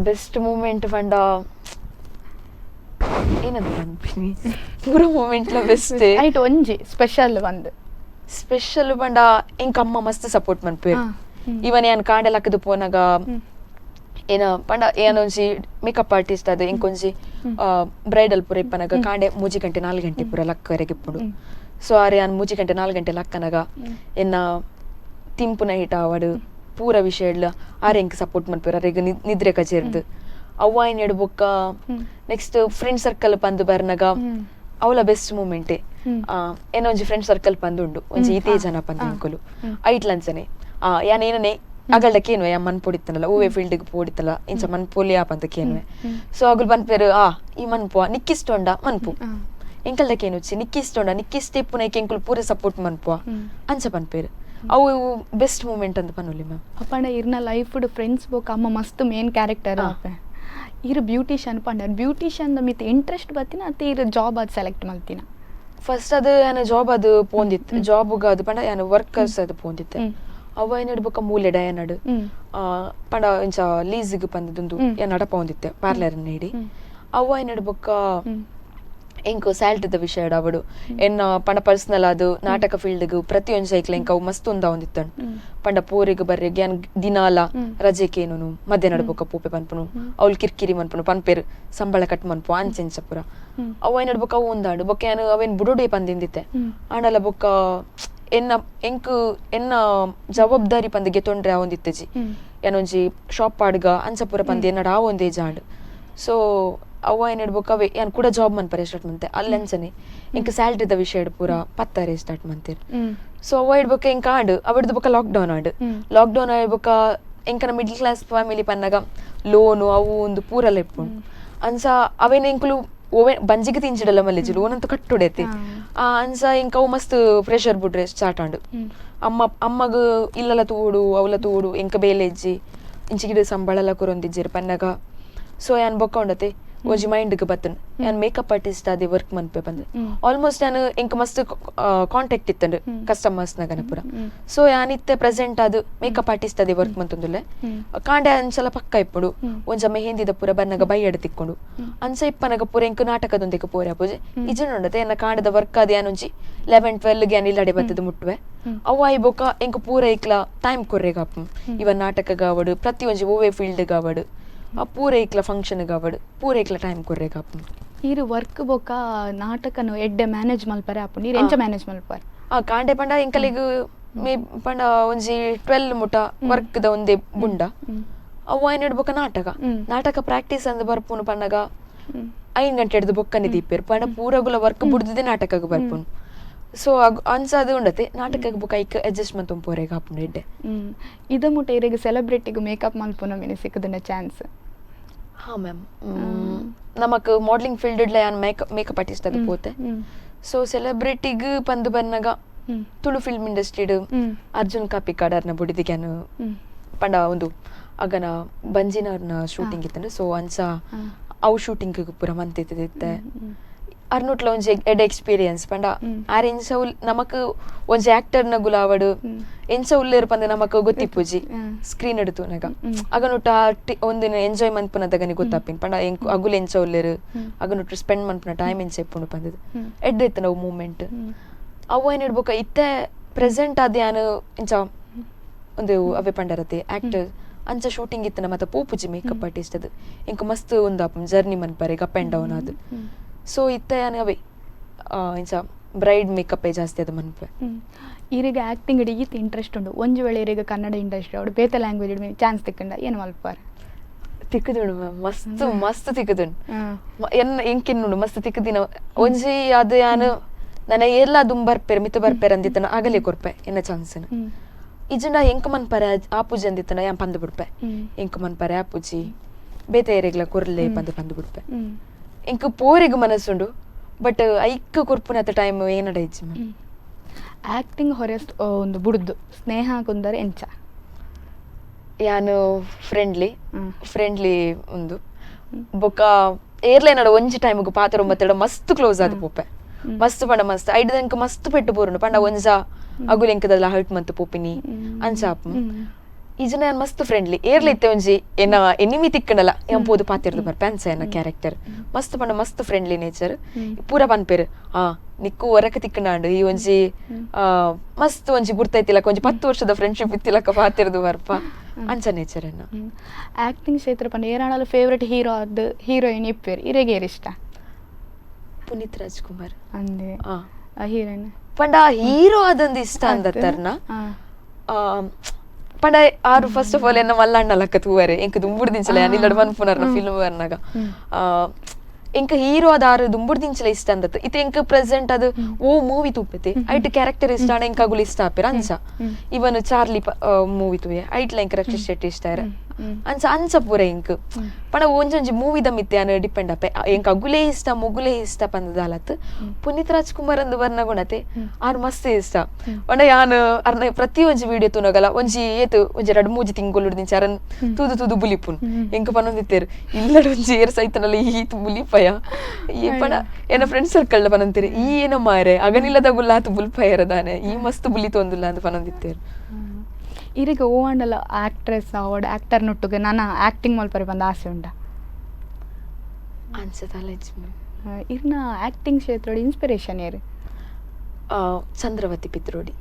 C: Best moment ಪಂಡ ಏನಂತ ಪನ್ಪಿನಿ, ಪೂರ ಮೂಮೆಂಟ್ ಲ ಬೆಸ್ಟ್.
B: ಐಟ್ ಒಂಜಿ ಸ್ಪೆಷಲ್ ಒಂದ್.
C: ಸ್ಪೆಷಲ್ ಪಂಡ ಎಂಕ್ ಅಮ್ಮ ಮಸ್ತ್ ಸಪೋರ್ಟ್ ಮನ್ಪುವೆರ್. ಇವನ್ ಯಾನ್ ಕಾಂಡೆ ಲಕ್ಕದ್ ಪೋನಗ ಏನ ಪಂಡ ಏನ ಒಂಜಿ ಮೇಕಪ್ ಆರ್ಟಿಸ್ಟ್ ಅದು ಎಂಕೊಂಜಿ ಬ್ರೈಡಲ್ ಪೂರ ಇಪ್ಪನಗ ಕಾಂಡೆ 3 ಗಂಟೆ 4 ಗಂಟೆ ಪೂರ ಲಕ್ಕವರೆಗೆ ಇಪ್ಪುಂಡು. ಸೊ ಆರೆ ಯಾನ್ 3 ಗಂಟೆ 4 ಗಂಟೆ ಲಕ್ಕನಗ ಎನ್ನ ತಿಂಪುನ ಹಿಟ ಆವಡು ಪೂರ ವಿಷಯ ಆರೆ ಎಂಕ್ ಸಪೋರ್ಟ್ ಮನ್ಪುವೆರ್. ಅರೆಗ್ ನಿದ್ರೆ ಕಚೇರ್ದು ಅವ್ವ ಎನ್ನಡು ಬೊಕ್ಕ next friend circle ಪಂದು ಬರ್ನಗ ಅವಲ ಬೆಸ್ಟ್ ಮೂಮೆಂಟ್. ಏನೋ ಒಂಜಿ ಫ್ರೆಂಡ್ ಸರ್ಕಲ್ ಪಂದು ಉಂಡು ಒಂಜಿ ಈತೇ ಜನ ಪಂದು ಎಂಕುಲು ಐಟ್ಲಂಚನೆ ಯಾನ್ ಏನನೆ ಅಗಲ್ಡ ಕೇನುವೆ ಯಾ ಮನ್ ಪೊಡಿತ್ತನಲ್ಲ ಓವೆ ಫೀಲ್ಡ್ ಪೋಡಿತ್ತಲ್ಲ ಇಂಚ ಮನ್ ಪೋಲಿಯಾ ಪಂತ ಕೇನುವೆ. ಸೊ ಅಗುಲ್ ಪನ್ಪೇರು ಆ ಈ ಮನ್ಪು ನಿಕ್ಕಿಷ್ಟ ಉಂಡ ಮನ್ಪು, ಎಂಕಲ್ದ ಕೇನುಚ್ಚಿ ನಿಕ್ಕಿಷ್ಟ ಉಂಡ ನಿಕ್ಕಿಷ್ಟ ಇಪ್ಪುನೈಕ್ ಎಂಕುಲು ಪೂರ ಸಪೋರ್ಟ್ ಮನ್ಪುವ ಅಂಚ ಪನ್ಪೇರು. ಅವು ಬೆಸ್ಟ್ ಮೂಮೆಂಟ್ ಅಂತ ಪನೊಲಿ ಮ್ಯಾಮ್.
B: ಅಪ್ಪಂಡ ಇರ್ನ ಲೈಫ್ ಫ್ರೆಂಡ್ಸ್ ಬೋಕ್ ಅಮ್ಮ ಮಸ್ತ್ ಮೇನ್ ಕ್ಯಾರೆಕ್ಟರ್ ಆಪೆ. ಇರ್ ಬ್ಯೂಟಿಷಿಯನ್ ಪಂಡ ಬ್ಯೂಟಿಷಿಯನ್ ಮಿತ್ ಇಂಟ್ರೆಸ್ಟ್ ಬತ್ತಿನ ಅತ್ತೆ ಇರ್ ಜಾಬ್ ಅದು ಸೆಲೆಕ್ಟ್ ಮಲ್ತಿನ?
C: ಫಸ್ಟ್ ಅದು ಯಾನ ಜಾಬ್ ಅದು ಪೋಂದಿತ್ತು, ಜಾಬ್ ಅದು ಪಂಡ ಯಾನ ವರ್ಕರ್ಸ್ ಅದು ಪೋಂದಿತ್ತೆ. ಅವ ಏನಾಡು ಬೊಕ್ಕ ಮೂಲೆ ಡಯನಡು ಪಂಡ ಇಂಚ ಲೀಸ್ಗ್ ಪಂದದೊಂದು ಯಾನ್ ನಡಪ ಹೊಂದಿತ್ತೆ ಪಾರ್ಲರ್ ನೀಡಿ. ಅವ ಏನಾಡು ಬೊಕ್ಕ ಎಂಕ್ ಸ್ಯಾಲ್ರಿದ ವಿಷಯ ಅವಡು ಎನ್ನ ಪಂಡ ಪರ್ಸನಲ್ ಅದು ನಾಟಕ ಫೀಲ್ಡ್ಗ್ ಪ್ರತಿಯೊಂದು ಸೈಕ್ಲ ಎಂಕ್ ಅವು ಮಸ್ತ್ ಉಂದ ಹೊಂದಿತ್ತನು. ಪಂಡ ಪೋರಿಗ್ ಬರ್ರೆ ಗ್ಯಾನ್ ದಿನಾಲ ರಜೆಕೇನು ಮಧ್ಯಾಹ್ನ ಬೊಕ್ಕ ಪೋಪೆ ಪನ್ಪುನು ಅವ್ಲು ಕಿರ್ಕಿರಿ ಮನ್ಪುನು ಪನ್ಪೇರು ಸಂಬಳ ಕಟ್ ಮನ್ಪು ಅಂಚೆಂಚ ಪೂರ. ಅವ ಏನಾಡು ಬೊಕ್ಕ ಅವು ಉಂದಾಂಡು ಬೊಕ್ಕ ಯಾನ್ ಅವೇನ್ ಬುಡೋಡೆ ಪಂದಿಂದಿತ್ತೆ. ಆಂಡಲ ಬೊಕ್ಕ ಎನ್ನ ಎಂಕ್ ಎನ್ನ ಜವಾಬ್ದಾರಿ ಪಂದ್ ಗೆತೊಂಡ್ರೆ ಆವೊಂದಿತ್ತೆಜಿ. ಯಾನೊಂಜಿ ಶಾಪ್ ಪಾಡ್ಗ ಅಂಚ ಪೂರ ಪಂದ್ ಎನ್ನಡ ಆವೊಂದೇ ಜಾಂಡ್. ಸೊ ಅವ ಏನಾಡು ಬೊಕ್ಕ ಅವೇ ಯಾನ್ ಕೂಡ ಜಾಬ್ ಮನ್ಪರೆ ಸ್ಟಾರ್ಟ್ ಮಂತೆ ಅಲ್ಲಿ ಅಂಚನೆ ಎಂಕ್ ಸ್ಯಾಲ್ರಿದ ವಿಷಯ ಪೂರ ಪತ್ತಾರೆ ಸ್ಟಾರ್ಟ್ ಮಂತೇರ್. ಸೊ ಅವ ಬೊಕ್ಕ ಎಂಕ್ ಆಂಡ್ ಅವಿಡ್ದು ಬೊಕ್ಕ ಲಾಕ್ಡೌನ್ ಆಂಡ್. ಲಾಕ್ಡೌನ್ ಆಯ್ ಬೊಕ್ಕ ಎಂಕನ middle class family ಪನ್ನಗ ಲೋನು ಅವು ಒಂದು ಪೂರಲ ಇಪ್ಪುಂಡು. ಅಂಚ ಅವೇನ ಎಂಕುಲು ಓವೆ ಬಂಜಿಗೆ ತಿಂಚಿಡಲ್ಲ ಮಲ್ಲೆಜಿ ಲೋನ್ ಅಂತೂ ಕಟ್ಟುಡೈತಿ. ಅಂಚ ಎಂಕ್ ಅವು ಮಸ್ತ್ ಪ್ರೆಷರ್ ಬಿಡ್ರೆ ಸ್ಟಾರ್ಟ್ ಆಂಡ್. ಅಮ್ಮ ಅಮ್ಮಗ್ ಇಲ್ಲಲ ತೂಡು ಅವಲ ತೂಡು ಎಂಕ ಬೇಲೆಜ್ಜಿ ಇಂಚಿಗಿಡ ಸಂಬಳಲ ಕೊರೊಂದಿಜ್ಜೆರ್ ಪನ್ನಗ. ಸೊ ಯಾನ್ ಬೊಕ್ಕ ಉಂಡತೆ ಒಂಜಿ ಮೈಂಡ್ಗ್ ಬತ್ತನ್ ಯಾನ್ ಮೇಕಪ್ ಆರ್ಟಿಸ್ಟ್ ಅದೇ ವರ್ಕ್ ಮನ್ಪೆ ಪಂದ್. ಆಲ್ಮೋಸ್ಟ್ ಯಾನ್ ಎಂಕ್ ಮಸ್ತ್ ಕಾಂಟ್ಯಾಕ್ಟ್ ಇತ್ತಂಡು ಕಸ್ಟಮರ್ಸ್ ನಗನ ಪೂರ. ಸೊ ಯಾನ್ ಇತ್ತೆ ಪ್ರೆಸೆಂಟ್ ಅದು ಮೇಕಪ್ ಆರ್ಟಿಸ್ಟ್ ಅದೇ ವರ್ಕ್ ಮಂತೊಂದುಲ್ಲೆ. ಕಾಂಡೆ ಅಂಚಲ ಪಕ್ಕ ಇಪ್ಪುಡು ಒಂಜ ಮೆಹಂದಿದ ಪೂರ ಬನ್ನಗ ಬೈಯಡ್ ತಿಕ್ಕೊಂಡು ಅಂಚ ಇಪ್ಪನಗ ಪೂರ ಎಂಕ್ ನಾಟಕದೊಂದಿಗೆ ಪೋರೆ ಪೂಜೆ ಇಜನ್ ಉಂಡತೆ ಎನ್ನ ಕಾಂಡದ ವರ್ಕ್ ಅದೇ ಯಾನ್ ಒಂಜಿ 11-12 ಯಾನ್ ಇಲ್ಲಡೆ ಬತ್ತದ ಮುಟ್ಟುವೆ. ಅವು ಆಯ್ ಬೊಕ್ಕ ಎಂಕ್ ಪೂರ ಇಕ್ಲ ಟೈಮ್ ಕೊರ್ರೆಗಾಪು ಇವ ನಾಟಕ ಗಾವಡು ಪ್ರತಿ ಒಂಜಿ ಓವೇ ಫೀಲ್ಡ್ ಗಾವಡು ಆ ಪೂರ ಇಕ್ಲ ಫಂಕ್ಷನ್ ಗಾವಡು ಪೂರ ಇಕ್ಲ ಟೈಮ್ ಕೊರ್ರೆಗಾಪು.
B: ಈರು ವರ್ಕ್ ಬೊಕ್ಕ ನಾಟಕನು ಎಡ್ಡೆ ಮ್ಯಾನೇಜ್ ಮಲ್ಪರೆ ಆಪುಂಡು, ಈರ್ ಎಂಚ ಮ್ಯಾನೇಜ್ ಮಲ್ಪರೆ?
C: ಕಾಂಡೆ ಪಂಡ ಎಂಕಲಿಗ್ ಮೇ ಪಂಡ ಒಂಜಿ 12 ಮುಟ ವರ್ಕ್ ದ ಒಂದೇ ಬುಂಡ. ಅವು ಆಯ್ನಡ್ ಬೊಕ್ಕ ನಾಟಕ ನಾಟಕ ಪ್ರಾಕ್ಟೀಸ್ ಅಂದ್ ಬರ್ಪುನು ಪನ್ನಗ 5 ಗಂಟೆ ಹಿಡ್ದು ಬೊಕ್ಕನೆ ದೀಪೇರು ಪಂಡ ಪೂರಗುಲ ವರ್ಕ್ ಬುಡ್ದಿದೆ ನಾಟಕಗ್ ಬರ್ಪುನು. ಸೊ ಅಂಚ ಅದು ಉಂಡತೆ ನಾಟಕಗ್ ಬೊಕ್ಕ ಐಕ್ ಅಡ್ಜಸ್ಟ್ ಮಂತೊಂದು ಪೋರೆಗ್ ಆಪುಂಡು ಎಡ್ಡೆ.
B: ಇದ ಮುಟ ಇರೆಗ್ ಸೆಲೆಬ್ರಿಟಿಗ್ ಮೇಕಪ್ ಮಲ್ಪುನ ಮಿನಿ ಸಿಕ್ಕುದುಂಡ ಚಾನ್ಸ್?
C: ಹಾ ಮ್ಯಾಮ್, ನಮಕ್ ಮಾಡಲಿಂಗ್ ಫೀಲ್ಡ್ ಇಡ್ಲ ಯಾನ್ ಮೇಕಪ್ ಆರ್ಟಿಸ್ಟ್ ಅದು ಪೋತೆ. ಸೊ ಸೆಲೆಬ್ರಿಟಿಗ್ ಪಂದು ಬನ್ನಗ ತುಳು ಫಿಲ್ಮ್ ಇಂಡಸ್ಟ್ರಿಡ್ ಅರ್ಜುನ್ ಕಾಪಿಕಾಡ್ ಅರ್ನ ಬುಡಿದಿಗ್ಯಾನು ಪಂಡ ಒಂದು ಅಗನ ಬಂಜಿನರ್ನ ಶೂಟಿಂಗ್ ಇತ್ತಂದ್ರೆ. ಸೊ ಅಂಚ ಅವು ಶೂಟಿಂಗ್ ಪೂರ ಮಂತಿತ್ತೆ ಅರ್ನೋಟ್ಲ ಒಂಜಿ ಎಡ್ ಎಕ್ಸ್ಪೀರಿಯನ್ಸ್ ಪಂಡ ಆರ್ ಎಂಚ ನಮಕ್ ಒಂಜಿ ಆಕ್ಟರ್ನ ಗುಲಾವಡು ಎಂಚ ಉಲ್ಲೇರು ಪಂದ ನಮಕ್ ಗೊತ್ತಿಪ್ಪುಜಿ ಸ್ಕ್ರೀನ್ ಎಡ್ತುನಗ ಅಗನೊಟ್ಟ ಒಂದಿನ ಎಂಜಾಯ್ ಮನ್ಪುನದಗನಿ ಗೊತ್ತಾಪಿನ್ ಪಂಡ ಅಗುಲ್ ಎಂಚ ಉಲ್ಲೇರು ಅಗನೊಟ್ಟು ಸ್ಪೆಂಡ್ ಮನ್ಪುನ ಟೈಮ್ ಎಂಚ ಇಪ್ಪುಂಡು ಪಂದದು ಎಡ್ಡೆ ಇತ್ತು ನಾವು ಮೂಮೆಂಟ್. ಅವು ಏನ್ ಇಡ್ಬೇಕ ಇತ್ತೆ ಪ್ರೆಸೆಂಟ್ ಅದ ಯಾನ್ ಇಂಚ ಒಂದು ಅವೇ ಪಂಡರತೆ ಆಕ್ಟರ್ ಅಂಚ ಶೂಟಿಂಗ್ ಇತ್ತು ಮತ್ತೆ ಪೋಪುಜಿ ಮೇಕಪ್ ಆರ್ಟಿಸ್ಟ್ ಅದು ಇಂಕ ಮಸ್ತ್ ಒಂದು ಜರ್ನಿ ಮನ್ಪರೆ up and down ಅದು. ಸೊ ಇತ್ತೆ ಯಾನ್ ಅವೇ ಇಂಚ ಬ್ರೈಡ್ ಮೇಕಪ್ ಜಾಸ್ತಿ ಅದು ಮನ್ಪೆ.
B: ಈರಿಗೆ ಆಕ್ಟಿಂಗ್ ಇಡೀ ಈತ್ ಇಂಟ್ರೆಸ್ಟ್ ಉಂಡು, ಒಂಜಿ ವೇಳೆ ಈರಿಗೆ ಕನ್ನಡ ಇಂಡಸ್ಟ್ರಿ ಅವಡು ಬೇತೆ ಲ್ಯಾಂಗ್ವೇಜ್ ಚಾನ್ಸ್ ತಿಕ್ಕಂಡ ಏನು ಮಲ್ಪಾರೆ?
C: ತಿಕ್ಕದುಂಡು ಮ್ಯಾಮ್, ಮಸ್ತ್ ಮಸ್ತ್ ತಿಕ್ಕದುಂಡು. ಎನ್ನ ಎಂಕಿನ್ನುಂಡು ಮಸ್ತ್ ತಿಕ್ಕದಿನ ಒಂಜಿ ಅದು ಯಾನ್ ನನ ಏರ್ಲಾ ದುಂಬರ್ಪೆರ್ ಮಿತ್ತು ಬರ್ಪೆರ್ ಅಂದಿತ್ತನ ಆಗಲೇ ಕೊರ್ಪೆ ಎನ್ನ ಚಾನ್ಸ್ ಇಜ್ಜಂಡ ಎಂಕ್ ಮನ್ಪರೆ ಆಪುಜಿ ಅಂದಿತ್ತನ ಯಾನ್ ಪಂದ್ ಬಿಡ್ಪೆ ಎಂಕ್ ಮನ್ಪರೆ ಆಪುಜಿ ಬೇತೆ ಏರೆಗ್ಲ ಕೊರ್ಲೆ ಪಂದ್ ಪಂದ್ ಬಿಡ್ಪೆ ಎಂಕ್ ಪೋರೆಗ್ ಮನಸ್ಸುಂಡು ಬಟ್ ಐಕ್ ಕೊರ್ಪುನತ ಟೈಮ್ ಏನಡ ಇಜ್ಜಿ ಮ್ಯಾಮ್.
B: ಆಕ್ಟಿಂಗ್ ಹೊರೆ ಒಂದು ಬುಡ್ದು ಸ್ನೇಹ ಕುಂದರೆ ಎಂಚ
C: ಯಾನು ಫ್ರೆಂಡ್ಲಿ ಫ್ರೆಂಡ್ಲಿ ಉಂದು ಬೊಕ್ಕ ಏರ್ಲೈನಡ ಒಂಜಿ ಟೈಮ್ಗ್ ಪಾತ್ರ ಒಂಬತ್ತೆರಡು ಮಸ್ತ್ ಕ್ಲೋಸ್ ಆದ್ ಪೋಪೆ ಮಸ್ತ್ ಪಂಡ ಮಸ್ತ್ ಐಡ್ ಎಂಕ್ ಮಸ್ತ್ ಪೆಟ್ಟು ಬೋರುಂಡು ಪಂಡ ಒಂಜ ಅಗುಲು ಎಂಕದಲ್ಲ ಹರ್ಟ್ ಮಂತ್ ಪೋಪಿನಿ ಅಂಚ ಆಪು ಈ ಜನ ಯಾನ್ ಮಸ್ತ್ ಫ್ರೆಂಡ್ಲಿ ಏರ್ಲ ಇತ್ತೆ ಒಂಜಿ ಎನ್ನ ಎನಿಮಿ ತಿಕ್ಕಂಡಲ ಯಾನ್ ಪೋದು ಪಾತಿರ್ದು ಬರ್ಪೆ ಅಂಚ ಎನ್ನ ಕ್ಯಾರೆಕ್ಟರ್ ಮಸ್ತ್ ಪಂಡ ಮಸ್ತ್ ಫ್ರೆಂಡ್ಲಿ ನೇಚರ್ ಪೂರ ಪನ್ಪೆರ್ ಆ ನಿಕ್ಕು ಹೊರಕ ತಿಕ್ಕಂಡಾಂಡು ಈ ಒಂಜಿ ಮಸ್ತ್ ಒಂಜಿ ಗುರ್ತೈತಿಲಕ್ಕ ಒಂಜಿ 10 ವರ್ಷದ ಫ್ರೆಂಡ್ಶಿಪ್ ಇತ್ತಿಲಕ್ಕ ಪಾತಿರ್ದು ಬರ್ಪ ಅಂಚ ನೇಚರ್ ಎನ್ನ.
B: ಆಕ್ಟಿಂಗ್ ಕ್ಷೇತ್ರ ಪಂಡ ಏರಾಣಲ ಫೇವರೇಟ್ ಹೀರೋ ಆದ್ ಹೀರೋಯಿನ್ ಇಪ್ಪೇರ್ ಇರೆಗೆ ಏರ್ ಇಷ್ಟ?
C: ಪುನೀತ್ ರಾಜ್ಕುಮಾರ್
B: ಅಂದೆ ಹೀರೋಯಿನ್
C: ಪಂಡ ಹೀರೋ ಆದಂದು ಇಷ್ಟ ಅಂದತ್ತರ್ನ ಪಂಡ ಆರು first of all ಎನ್ನ ಮಲ್ಲಣ್ಣ ಲಕ್ಕ ತೂವರೆ ಎಂಕ್ ದುಂಬುಡು ದಿಂಚಲ ಇಲ್ಲಡ್ ಮನ್ಪುನರ್ನ ಫಿಲ್ಮ್ ಬರ್ನಾಗ ಎಂಕ್ ಹೀರೋ ಆದ ಆರು ದುಂಬುಡು ದಿಂಚಲ ಇಷ್ಟ ಅಂದತ್ತು ಇತ್ತೆ ಎಂಕ್ ಪ್ರೆಸೆಂಟ್ ಅದು ಓ ಮೂವಿ ತೂಪೆತಿ ಐಟ್ ಕ್ಯಾರೆಕ್ಟರ್ ಇಷ್ಟ ಆಂಡ ಎಂಕ್ ಅಗುಲು ಇಷ್ಟ ಆಪೆರ್ ಅಂಚ ಇವನ್ ಚಾರ್ಲಿ ಮೂವಿ ತೂಯೆ ಐಟ್ಲ ಎಂಕ್ ರಕ್ಷಿತ್ ಶೆಟ್ಟಿ ಇಷ್ಟ ಆಯ್ರ ಅಂಚ ಅಂಚ ಪೂರ ಎಂಕ್ ಪಂಡ ಒಂಜೊಂಜಿ ಮೂವಿದ ಮಿತ್ತೆ ಯಾನ್ ಡಿಪೆಂಡ್ ಆಪೆ ಎಂಕ್ ಅಗುಲೇ ಇಷ್ಟ ಮೊಗುಲೇ ಇಷ್ಟ ಪಂದದಾಲತ್ ಪುನೀತ್ ರಾಜ್ಕುಮಾರ್ ಅಂದ್ ಬರ್ನಗುಣತೆ ಆರ್ ಮಸ್ತ್ ಇಷ್ಟ ಪಂಡ ಯಾನ್ ಅರ್ನ ಪ್ರತಿ ಒಂಜಿ ವಿಡಿಯೋ ತೂನಗಲ ಒಂಜಿ ಏತು ಒಂಜಿ 2-3 ತಿಂಗಳು ದಿಂಚ ಅರನ್ ತೂದು ತೂದು ಬುಲಿಪುನ್ ಎಂಕ್ ಪನೊಂದಿತ್ತೇರು ಇಲ್ಲಡ್ ಒಂಜಿ ಏರ್ ಸೈತನಲ್ಲ ಈತ್ ಬುಲಿಪಯ ಈ ಪಂಡ ಎನ್ನ ಫ್ರೆಂಡ್ ಸರ್ಕಲ್ ಪನೊಂತೀರಿ ಈ ಏನೋ ಮಾರೆ ಅಗನಿಲ್ಲದ ಗುಲ್ಲಾತು ಬುಲ್ಪಯರ ದಾನೆ ಈ ಮಸ್ತ್ ಬುಲಿ ತೊಂದುಲ್ಲ ಅಂತ ಪನೊಂದಿತ್ತೇರು.
B: ಇರೆಗ್ ಓ ಆಂಡಲ actress award actor ನೊಟ್ಟುಗೆ ನಾನ ಆಕ್ಟಿಂಗ್ ಮಲ್ಪರೆ ಬಂದ ಆಸೆ ಉಂಡ?
C: ಅಂಚ ದಾಲ ಇಜ್ಜಿ ಮ್ಯಾಮ್.
B: ಇರ್ನ ಆಕ್ಟಿಂಗ್ ಕ್ಷೇತ್ರಡ್ ಇನ್ಸ್ಪಿರೇಷನ್ ಏರ್?
C: ಚಂದ್ರವತಿ ಪಿತ್ರೋಡಿ.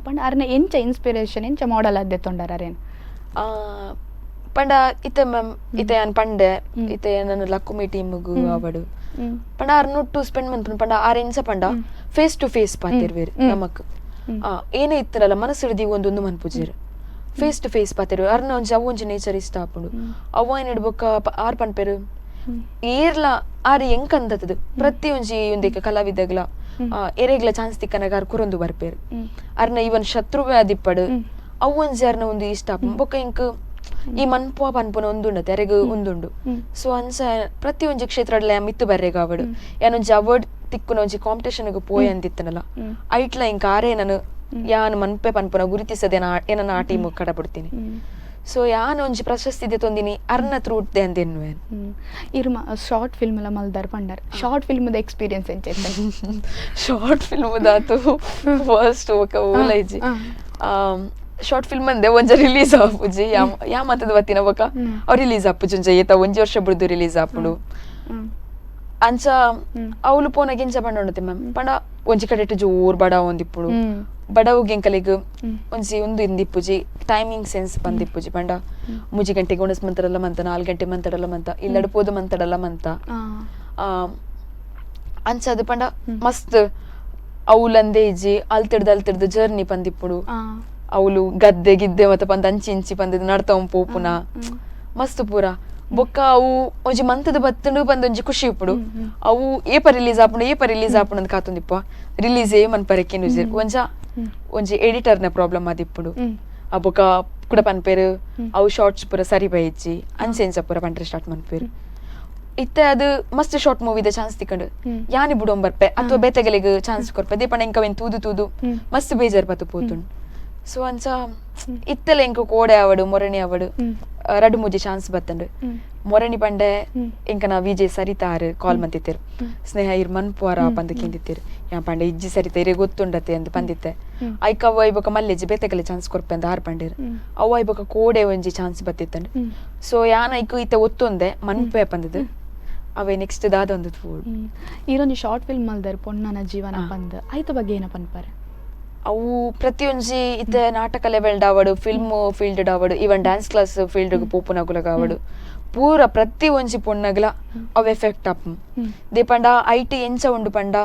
B: ಪಂಡ ಅರ್ನ ಎಂಚ ಇನ್ಸ್ಪಿರೇಷನ್ ಎಂಚ ಮಾಡೆಲ್ ಅದ್ದೆ ತೊಂಡಾರ ಅರೇನ್?
C: ಪಂಡ ಇತ್ತೆ ಮ್ಯಾಮ್ ಇತ್ತೆ ಯಾನ್ ಪಂಡೆ ಇತ್ತೆ ನನ್ನ ಲಕ್ಕುಮಿ ಟೀಮ್ಗು ಅವಡು ಪಂಡ ಆರ್ ನೊಟ್ಟು ಸ್ಪೆಂಡ್ ಮನ್ಪುನು ಪಂಡ ಆರ್ ಎಂಚ ಪಂಡ face to face ಪಾತಿರ್ವೇರು ನಮಕ್ ಏನೇ ಇತ್ತರಲ್ಲ ಮನಸ್ಸು ದೀವೊಂದೊಂದು ಮನ್ಪುಜೆರ್ face to face ಪಾತಿರು ಅರ್ನ ಒಂಜಿ ಅವು ಒಂಜಿ ನೇಚರ್ ಇಷ್ಟ ಆಪುಂಡು ಅವು ಏನ್ ಇಡ್ಬೊಕ್ಕ ಆರ್ ಪನ್ಪೆರು ಏರ್ಲ ಆರ್ ಎಂಕ್ ಅಂದತದು ಪ್ರತಿ ಒಂಜಿ ಒಂದಿಕ್ಕ ಕಲಾವಿದಗ್ಲ ಎರೆಗ್ಲ ಚಾನ್ಸ್ ತಿಕ್ಕನಾಗ ಆರ್ ಕುರೊಂದು ಬರ್ಪೇರು ಅರ್ನ ಇವನ್ ಶತ್ರುವೇ ಆದಿಪ್ಪಡು ಅವು ಒಂಜಿ ಅರ್ನ ಒಂದು ಇಷ್ಟ ಆಪುಂಡು ಬೊಕ್ಕ ಎಂಕ್ ಈ ಮನ್ಪುವ ಪನ್ಪುನ ಒಂದುಂಡತೆ ಅರೆಗ್ ಒಂದುಂಡು ಸೊ ಅಂಚ ಪ್ರತಿ ಒಂಜಿ ಕ್ಷೇತ್ರಡ್ಲ ಮಿತ್ತು ಬರ್ರೆಗ್ ಆವಡು ಯಾನೊಂಜಿ ಅವಾರ್ಡ್ ತಿಕ್ಕುನ ಒಂಜಿ ಕಾಂಪಿಟೇಷನ್ ಪೋಯ್ ಅಂದಿತ್ತನಲ್ಲ ಐಟ್ಲ ಎಂಕ್ ಆರೇ ನಾನು ಯಾನ್ ಮನ್ಪೆ ಪನ್ಪುನ ಗುರುತಿಸದೆ ಏನನ್ನ ಆ ಟೀಮ್ ಕಡ ಬಿಡ್ತೀನಿ ಸೊ ಯಾನ್ ಒಂಜಿ ಪ್ರಶಸ್ತಿ ದೆತೊಂದಿನಿ ಅರ್ನ ತ್ರೂಟ್ ದೆ ಅಂದೆನ್ನುವೆ.
B: ಇರ್ಮ ಶಾರ್ಟ್ ಫಿಲ್ಮ್ ಎಲ್ಲ ಮಲ್ದಾರ್ ಪಂಡಾರ್ ಶಾರ್ಟ್ ಫಿಲ್ಮ್ ದ ಎಕ್ಸ್ಪೀರಿಯನ್ಸ್ ಎಂಚ ಇತ್ತಂಡ್?
C: ಶಾರ್ಟ್ ಫಿಲ್ಮ್ ದಾತು ಫಸ್ಟ್ ಒಕ ಓಲ ಇಜ್ಜಿ ಶಾರ್ಟ್ ಫಿಲ್ಮ್ ಅಂದೆ ಒಂಜ ರಿಲೀಸ್ ಆಪುಜಿ ಯಾ ಮತದ ಬತ್ತಿನ ಬೊಕ ಅವ್ ರಿಲೀಸ್ ಆಪುಜಿ ಒಂಜ ಏತ ಒಂಜಿ ವರ್ಷ ಬುಡ್ದು ರಿಲೀಸ್ ಆಪುಂಡು ಅಂಚ ಅವ್ಲು ಪೋನಾಗ ಎಂಚ ಪಂಡ ಉಂಡತೆ ಮ್ಯಾಮ್ ಪಂಡ ಒಂಜಿ ಕಡೆಟ್ ಜೋರ್ ಬಡವ ಒಂದಿಪ್ಪುಡು ಬಡವುಗೆ ಎಂಕಲೆಗ್ ಒಂಜಿ ಒಂದು ಇಂದಿಪ್ಪುಜಿ ಟೈಮಿಂಗ್ ಸೆನ್ಸ್ ಬಂದಿಪ್ಪುಜಿ ಪಂಡ 3 ಗಂಟೆಗೆ ಉಣಸ್ ಮಂತಡಲ್ಲ ಮಂತ 4 ಗಂಟೆ ಮಂತಡಲ್ಲ ಮಂತ ಇಲ್ಲಡ್ ಪೋದು ಮಂತಡಲ್ಲ ಮಂತ ಅಂಚ ಅದು ಪಂಡ ಮಸ್ತ್ ಅವ್ಲಂದೇ ಇಜ್ಜಿ ಅಲ್ತಿಡ್ದು ಅಲ್ತಿಡ್ದು ಜರ್ನಿ ಪಂದಿಪ್ಪುಡು ಅವ್ಲು ಗದ್ದೆ ಗಿದ್ದೆ ಮತ್ತೆ ಪಂದ್ ಅಂಚಿ ಇಂಚಿ ಪಂದ್ ನಡ್ತಾವ್ ಪೋಪುನ ಮಸ್ತ್ ಪೂರ ಬೊಕ್ಕ ಅವು ಒಂಜಿ ಮಂತದ ಬತ್ತುಂಡು ಪಂದ್ ಒಂಜಿ ಖುಷಿ ಇಪ್ಪುಡು ಅವು ಏಪ ರಿಲೀಸ್ ಆಪುಂಡು ಏಪ ರಿಲೀಸ್ ಆಪುಂಡು ಅಂದ್ ಕಾತೊಂದಿಪ್ಪ ರಿಲೀಸ್ ಏ ಮನ್ಪರೆ ಕೆನುಜೆರ್ ಒಂಜ ಒಂಜಿ ಎಡಿಟರ್ನ ಪ್ರಾಬ್ಲಮ್ ಆದಿಪ್ಪುಡು ಆ ಬೊಕ್ಕ ಕುಡ ಪನ್ಪೇರು ಅವು ಶಾರ್ಟ್ಸ್ ಪೂರ ಸರಿ ಬೈಜ್ಜಿ ಅಂಚೆ ಇಂಚ ಪೂರ ಪಂಡ್ರೆ ಸ್ಟಾರ್ಟ್ ಮನ್ಪೇರು ಇತ್ತೆ ಅದು ಮಸ್ತ್ ಶಾರ್ಟ್ ಮೂವಿದ ಚಾನ್ಸ್ ತಿಕ್ಕಂಡು ಯಾನಿ ಬುಡೊಂಬ್ ಬರ್ಪೆ ಅಥವಾ ಬೇತೆಗಲಿಗ್ ಚಾನ್ಸ್ ಕೊರ್ಪೆ ದೀಪಣ್ಣ ಇಂಕವೇನ್ ತೂದು ತೂದು ಮಸ್ತ್ ಬೇಜಾರ್ ಪತ್ತು ಪೋತುಂಡು ಸೊ ಅಂಚ ಇತ್ತೆಲ್ಲ ಎಂಕ್ ಕೋಡೆ ಆವಡು ಮೊರಣಿ ಆವಡು 2-3 ಚಾನ್ಸ್ ಬತ್ತಂಡು ಮೊರಣಿ ಪಂಡೆ ಎಂಕನ ವಿಜಯ್ ಸರಿತಾರು ಕಾಲ್ ಮಂತಿತ್ತೇರು ಸ್ನೇಹ ಇರ್ ಮನ್ಪುವಾರ ಪಂದ್ ಕೇಂದಿತ್ತೇರು ಯಾ ಪಂಡೆ ಇಜ್ಜಿ ಸರಿತ ಇರೇ ಗೊತ್ತುಂಡತೆ ಅಂದ್ ಪಂದಿತ್ತೆ ಐಕ ಅವ್ವ ಐಬೊಕ ಮಲ್ಲೆಜ್ಜಿ ಬೇತೆಗಲೆ ಚಾನ್ಸ್ ಕೊರ್ಪೆ ಅಂದ್ ಆರ್ ಪಂಡೇರು ಅವ್ವ ಐಬೊಕ ಕೋಡೆ ಒಂಜಿ ಚಾನ್ಸ್ ಬತ್ತಿತ್ತಂಡು ಸೊ ಯಾನ್ ಐಕು ಇತ್ತೆ ಒತ್ತೊಂದೆ ಮನ್ಪೆ ಪಂದದು ಅವೇ ನೆಕ್ಸ್ಟ್ ದಾದ ಒಂದು ತೂಡು
B: ಈರೊಂಜಿ ಶಾರ್ಟ್ ಫಿಲ್ಮ್ ಮಲ್ದಾರ್ ಪೊಣ್ಣನ ಜೀವನ ಪಂದ್ ಐತ ಬಗ್ಗೆ ಏನ ಪನ್ಪಾರೆ?
C: ಅವು ಪ್ರತಿಯೊಂಜಿ ಇತ್ತೆ ನಾಟಕ ಲೆವೆಲ್ ಆವಡು ಫಿಲ್ಮ್ ಫೀಲ್ಡ್ ಆವಡು even dance class field ಪೋಪುನಗುಲಗ ಆವಡು ಪೂರ ಪ್ರತಿ ಒಂಜಿ ಪೊಣ್ಣಗ್ಲ ಅವು ಎಫೆಕ್ಟ್ ಆಪು they ಪಂಡ ಐಟ್ ಎಂಚ ಉಂಡು ಪಂಡ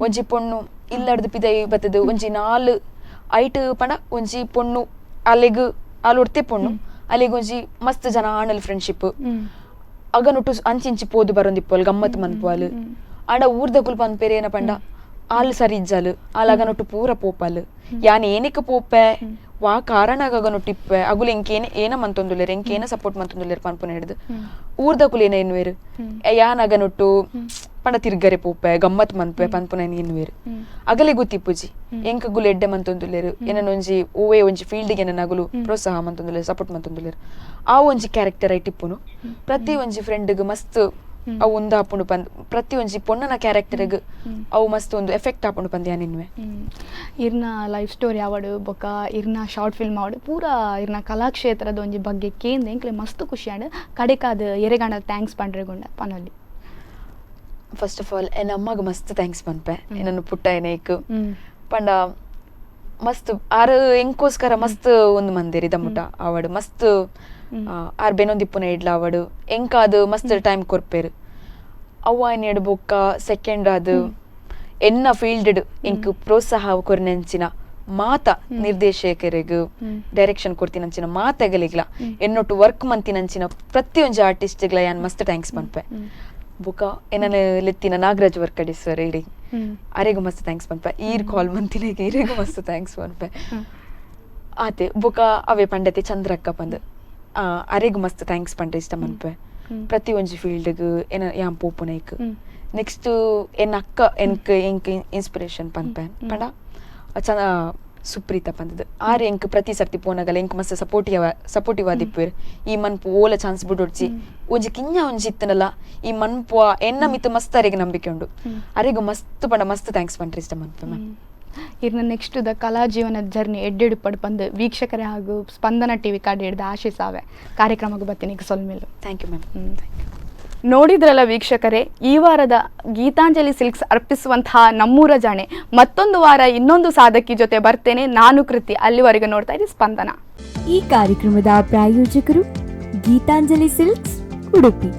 C: ಒಂಜಿ ಪೊಣ್ಣು ಇಲ್ಲಡ್ದು ಪಿದೈ ಬತ್ತದು ಒಂಜಿ 4 ಐಟ್ ಪಂಡ ಒಂಜಿ ಪೊಣ್ಣು ಅಲೆಗ್ ಅಲೊರ್ತೆ ಪೊಣ್ಣು ಅಲೆಗ್ ಒಂಜಿ ಮಸ್ತ್ ಜನ ಆಣಲ್ ಫ್ರೆಂಡ್ಶಿಪ್ ಅಗನೊಟ್ಟು ಅಂಚಿಂಚಿ ಪೋದು ಬರೊಂದಿಪ್ಪಲ್ ಗಮ್ಮತ್ ಮನ್ಪುವಲ್ ಆಂಡ ಊರ್ದಗುಲ್ ಪನ್ಪೇರು ಏನ ಪಂಡ ಆಲ್ ಸರಿ ಇಜ್ಜಾಲು, ಆಲ್ ಅಗನೊಟ್ಟು ಪೂರ ಪೋಪಾಲ್. ಯಾನ್ ಏನಕ್ಕೆ ಪೋಪೆ, ವಾ ಕಾರಣ ಅಗನೊಟ್ಟು ಇಪ್ಪೆ, ಅಗುಲು ಎಂಕೇನೆ ಏನ ಮಂತೊಂದುಲ್ಲೆರ್, ಎಂಕೇನ ಸಪೋರ್ಟ್ ಮಂತೊಂದುಲ್ಲೆರ್ ಪನ್ಪುನ ಹಿಡ್ದು ಊರ್ದಕುಲು ಏನ ಎನ್ನುವೆರ್, ಯಾನ್ ಅಗನೊಟ್ಟು ಪಂಡ ತಿರ್ಗರೆ ಪೋಪೆ, ಗಮ್ಮತ್ ಮನ್ಪೆ ಪನ್ಪುನ ಎನ್ನುವೆರ್. ಅಗಲೆ ಗೊತ್ತಿಪ್ಪುಜಿ ಎಂಕಗುಲು ಎಡ್ಡೆ ಮಂತೊಂದುಲ್ಲೆರ್, ಏನನ ಒಂಜಿ ಓವೇ ಒಂಜಿ ಫೀಲ್ಡ್ಗೆ ಏನನ ಅಗುಲು ಪ್ರೋತ್ಸಾಹ ಮಂತೊಂದುಲ್ಲೆರ್, ಸಪೋರ್ಟ್ ಮಂತೊಂದುಲ್ಲೆರ್. ಆ ಒಂಜಿ ಕ್ಯಾರೆಕ್ಟರ್ ಐಟ್ ಇಪ್ಪುನು. ಪ್ರತಿ ಒಂಜಿ ಫ್ರೆಂಡ್ಗ್ ಮಸ್ತ್ ಅವು ಉಂದು ಆಪುಂಡು ಪಂದ್, ಪ್ರತಿ ಒಂಜಿ ಪೊಣ್ಣನ ಕ್ಯಾರೆಕ್ಟರ್ಗ್ ಅವು ಮಸ್ತ್ ಒಂದು ಎಫೆಕ್ಟ್ ಆಪುಂಡು ಪಂದ್ ಯಾನ್ ಎನ್ನುವೆ.
B: ಇರ್ನ ಲೈಫ್ ಸ್ಟೋರಿ ಆವಡ್ ಬೊಕ್ಕ ಇರ್ನ ಶಾರ್ಟ್ ಫಿಲ್ಮ್ ಆವಡ್, ಪೂರ ಇರ್ನ ಕಲಾಕ್ಷೇತ್ರದ ಒಂಜಿ ಬಗ್ಗೆ ಕೇಂದ್ ಎಂಕ್ಲೆ ಮಸ್ತ್ ಖುಷಿ ಆಂಡ್. ಕಡೆಕಾದ್ ಎರೆಗಾಂಡ thanks ಪಂಡ್ರೆಗುಂಡ ಪನೊಲಿ.
C: ಫಸ್ಟ್ ಆಫ್ ಆಲ್ ಎನ್ನ ಅಮ್ಮಗ್ ಮಸ್ತ್ thanks ಪನ್ಪೆ. ಎನ್ನನ್ನು ಪುಟ್ಟ ಎನೈಕ್ ಪಂಡ ಮಸ್ತ್ ಆರ್ ಎಂಕೋಸ್ಕರ ಮಸ್ತ್ ಒಂದು ಮಂದಿರಿ ದಮ್ಮುಟ ಆವಡ್, ಮಸ್ತ್ ಆರ್ ಬೆನೊಂದಿಪ್ಪುನ ಇಡ್ಲ ಆವಡ್, ಎಂಕಾದ್ ಮಸ್ತ್ ಟೈಮ್ ಕೊರ್ಪೆರ್. ಅವ್ವ ಎನ್ನಡ್ ಬೊಕ್ಕ ಸೆಕೆಂಡ್ ಆದ್ ಎನ್ನ ಫೀಲ್ಡ್ ಎಂಕ್ ಪ್ರೋತ್ಸಾಹ ಕೊರ್ನೆಂಚಿನ ಮಾತ ನಿರ್ದೇಶಕರಿಗ್, ಡೈರೆಕ್ಷನ್ ಕೊರ್ತಿನಂಚಿನ ಮಾತೆಗಲಿಗ್ಲ, ಎನ್ನೊಟ್ಟು ವರ್ಕ್ ಮಂತಿನಂಚಿನ ಪ್ರತಿಯೊಂಜಿ ಆರ್ಟಿಸ್ಟ್ಗ್ಲ ಯಾನ್ ಮಸ್ತ್ thanks ಪನ್ಪೆ. ಬೊಕ್ಕ ಎನ್ನನ್ ಲೆತ್ತಿನ ನಾಗರಾಜ್ ವರ್ಕಡಿ ಸರ್ ಇಡಿ ಅರೆಗೂ ಮಸ್ತ್ thanks ಪನ್ಪೆ. ಈರ್ ಕಾಲ್ ಮಂತಿನ ಈರೆಗೂ ಮಸ್ತ್ thanks ಪನ್ಪೆ. ಆತೆ ಬೊಕ್ಕ ಅವೇ ಪಂಡತೆ ಚಂದ್ರಕ್ಕ ಪಂದ್ ಅರೆಗೂ ಮಸ್ತ್ thanks ಪಂಡ್ರೆ ಇಷ್ಟ ಮನ್ಪೆ. ಪ್ರತಿ ಒಂಜಿ ಫೀಲ್ಡ್ಗ್ ಎನ್ನ ಯಾನ್ ಪೋಪುನೈಕ್. ನೆಕ್ಸ್ಟ್ ಎನ್ನ ಅಕ್ಕ ಎನ್ಕ್ ಎಂಕ್ ಇನ್ಸ್ಪಿರೇಷನ್ ಪನ್ಪೆ. ಪಂಡ ಚ ಸುಪ್ರೀತ ಪಂದದ್ ಆರ್ ಎಂಕ್ ಪ್ರತಿ ಸರ್ತಿ ಪೋನಗಲ ಎಂಕ್ ಮಸ್ತ್ ಸಪೋರ್ಟಿವ್ ಸಪೋರ್ಟಿವ್ ಆದಿಪ್ಪುವೆರ್. ಈ ಮನ್ಪು ಓಲ ಚಾನ್ಸ್ ಬುಡೊಡ್ಚಿ, ಒಂಜಿ ಕಿಂಜ ಒಂಜಿ ಇತ್ತನಲ್ಲ ಈ ಮನ್ಪುವ, ಎನ್ನ ಮಿತ್ತು ಮಸ್ತ್ ಅರೆಗ್ ನಂಬಿಕೆ ಉಂಡು. ಅರೆಗ್ ಮಸ್ತ್ ಪಂಡ ಮಸ್ತ್ thanks ಪಂಡ್ರೆ ಇಷ್ಟ ಮನ್ಪೆ ಮ್ಯಾಮ್.
B: ಇರ್ನ ನೆಕ್ಸ್ಟ್ ದ ಕಲಾ ಜೀವನದ ಜರ್ನಿ ಎಡ್ಡೆಡು ಪಡ್ ಪಂದ್ ವೀಕ್ಷಕರೇ ಹಾಗೂ ಸ್ಪಂದನ ಟಿವಿ ಕಾರ್ಡ್ ಹಿಡ್ದು ಆಶಿಸಾವೆ. ಕಾರ್ಯಕ್ರಮಕ್ಕೆ ಬತ್ತೀನಿ ಸೊಲ್ಮೆಲು.
C: Thank you ma'am.
B: ನೋಡಿದ್ರಲ್ಲ ವೀಕ್ಷಕರೇ, ಈ ವಾರದ ಗೀತಾಂಜಲಿ ಸಿಲ್ಕ್ಸ್ ಅರ್ಪಿಸುವಂತಹ ನಮ್ಮೂರ ಜಾಣೆ. ಮತ್ತೊಂದು ವಾರ ಇನ್ನೊಂದು ಸಾಧಕಿ ಜೊತೆ ಬರ್ತೇನೆ ನಾನು ಕೃತಿ. ಅಲ್ಲಿವರೆಗೂ ನೋಡ್ತಾ ಇರಿ ಸ್ಪಂದನ.
A: ಈ ಕಾರ್ಯಕ್ರಮದ ಪ್ರಾಯೋಜಕರು ಗೀತಾಂಜಲಿ ಸಿಲ್ಕ್ಸ್, ಉಡುಪಿ.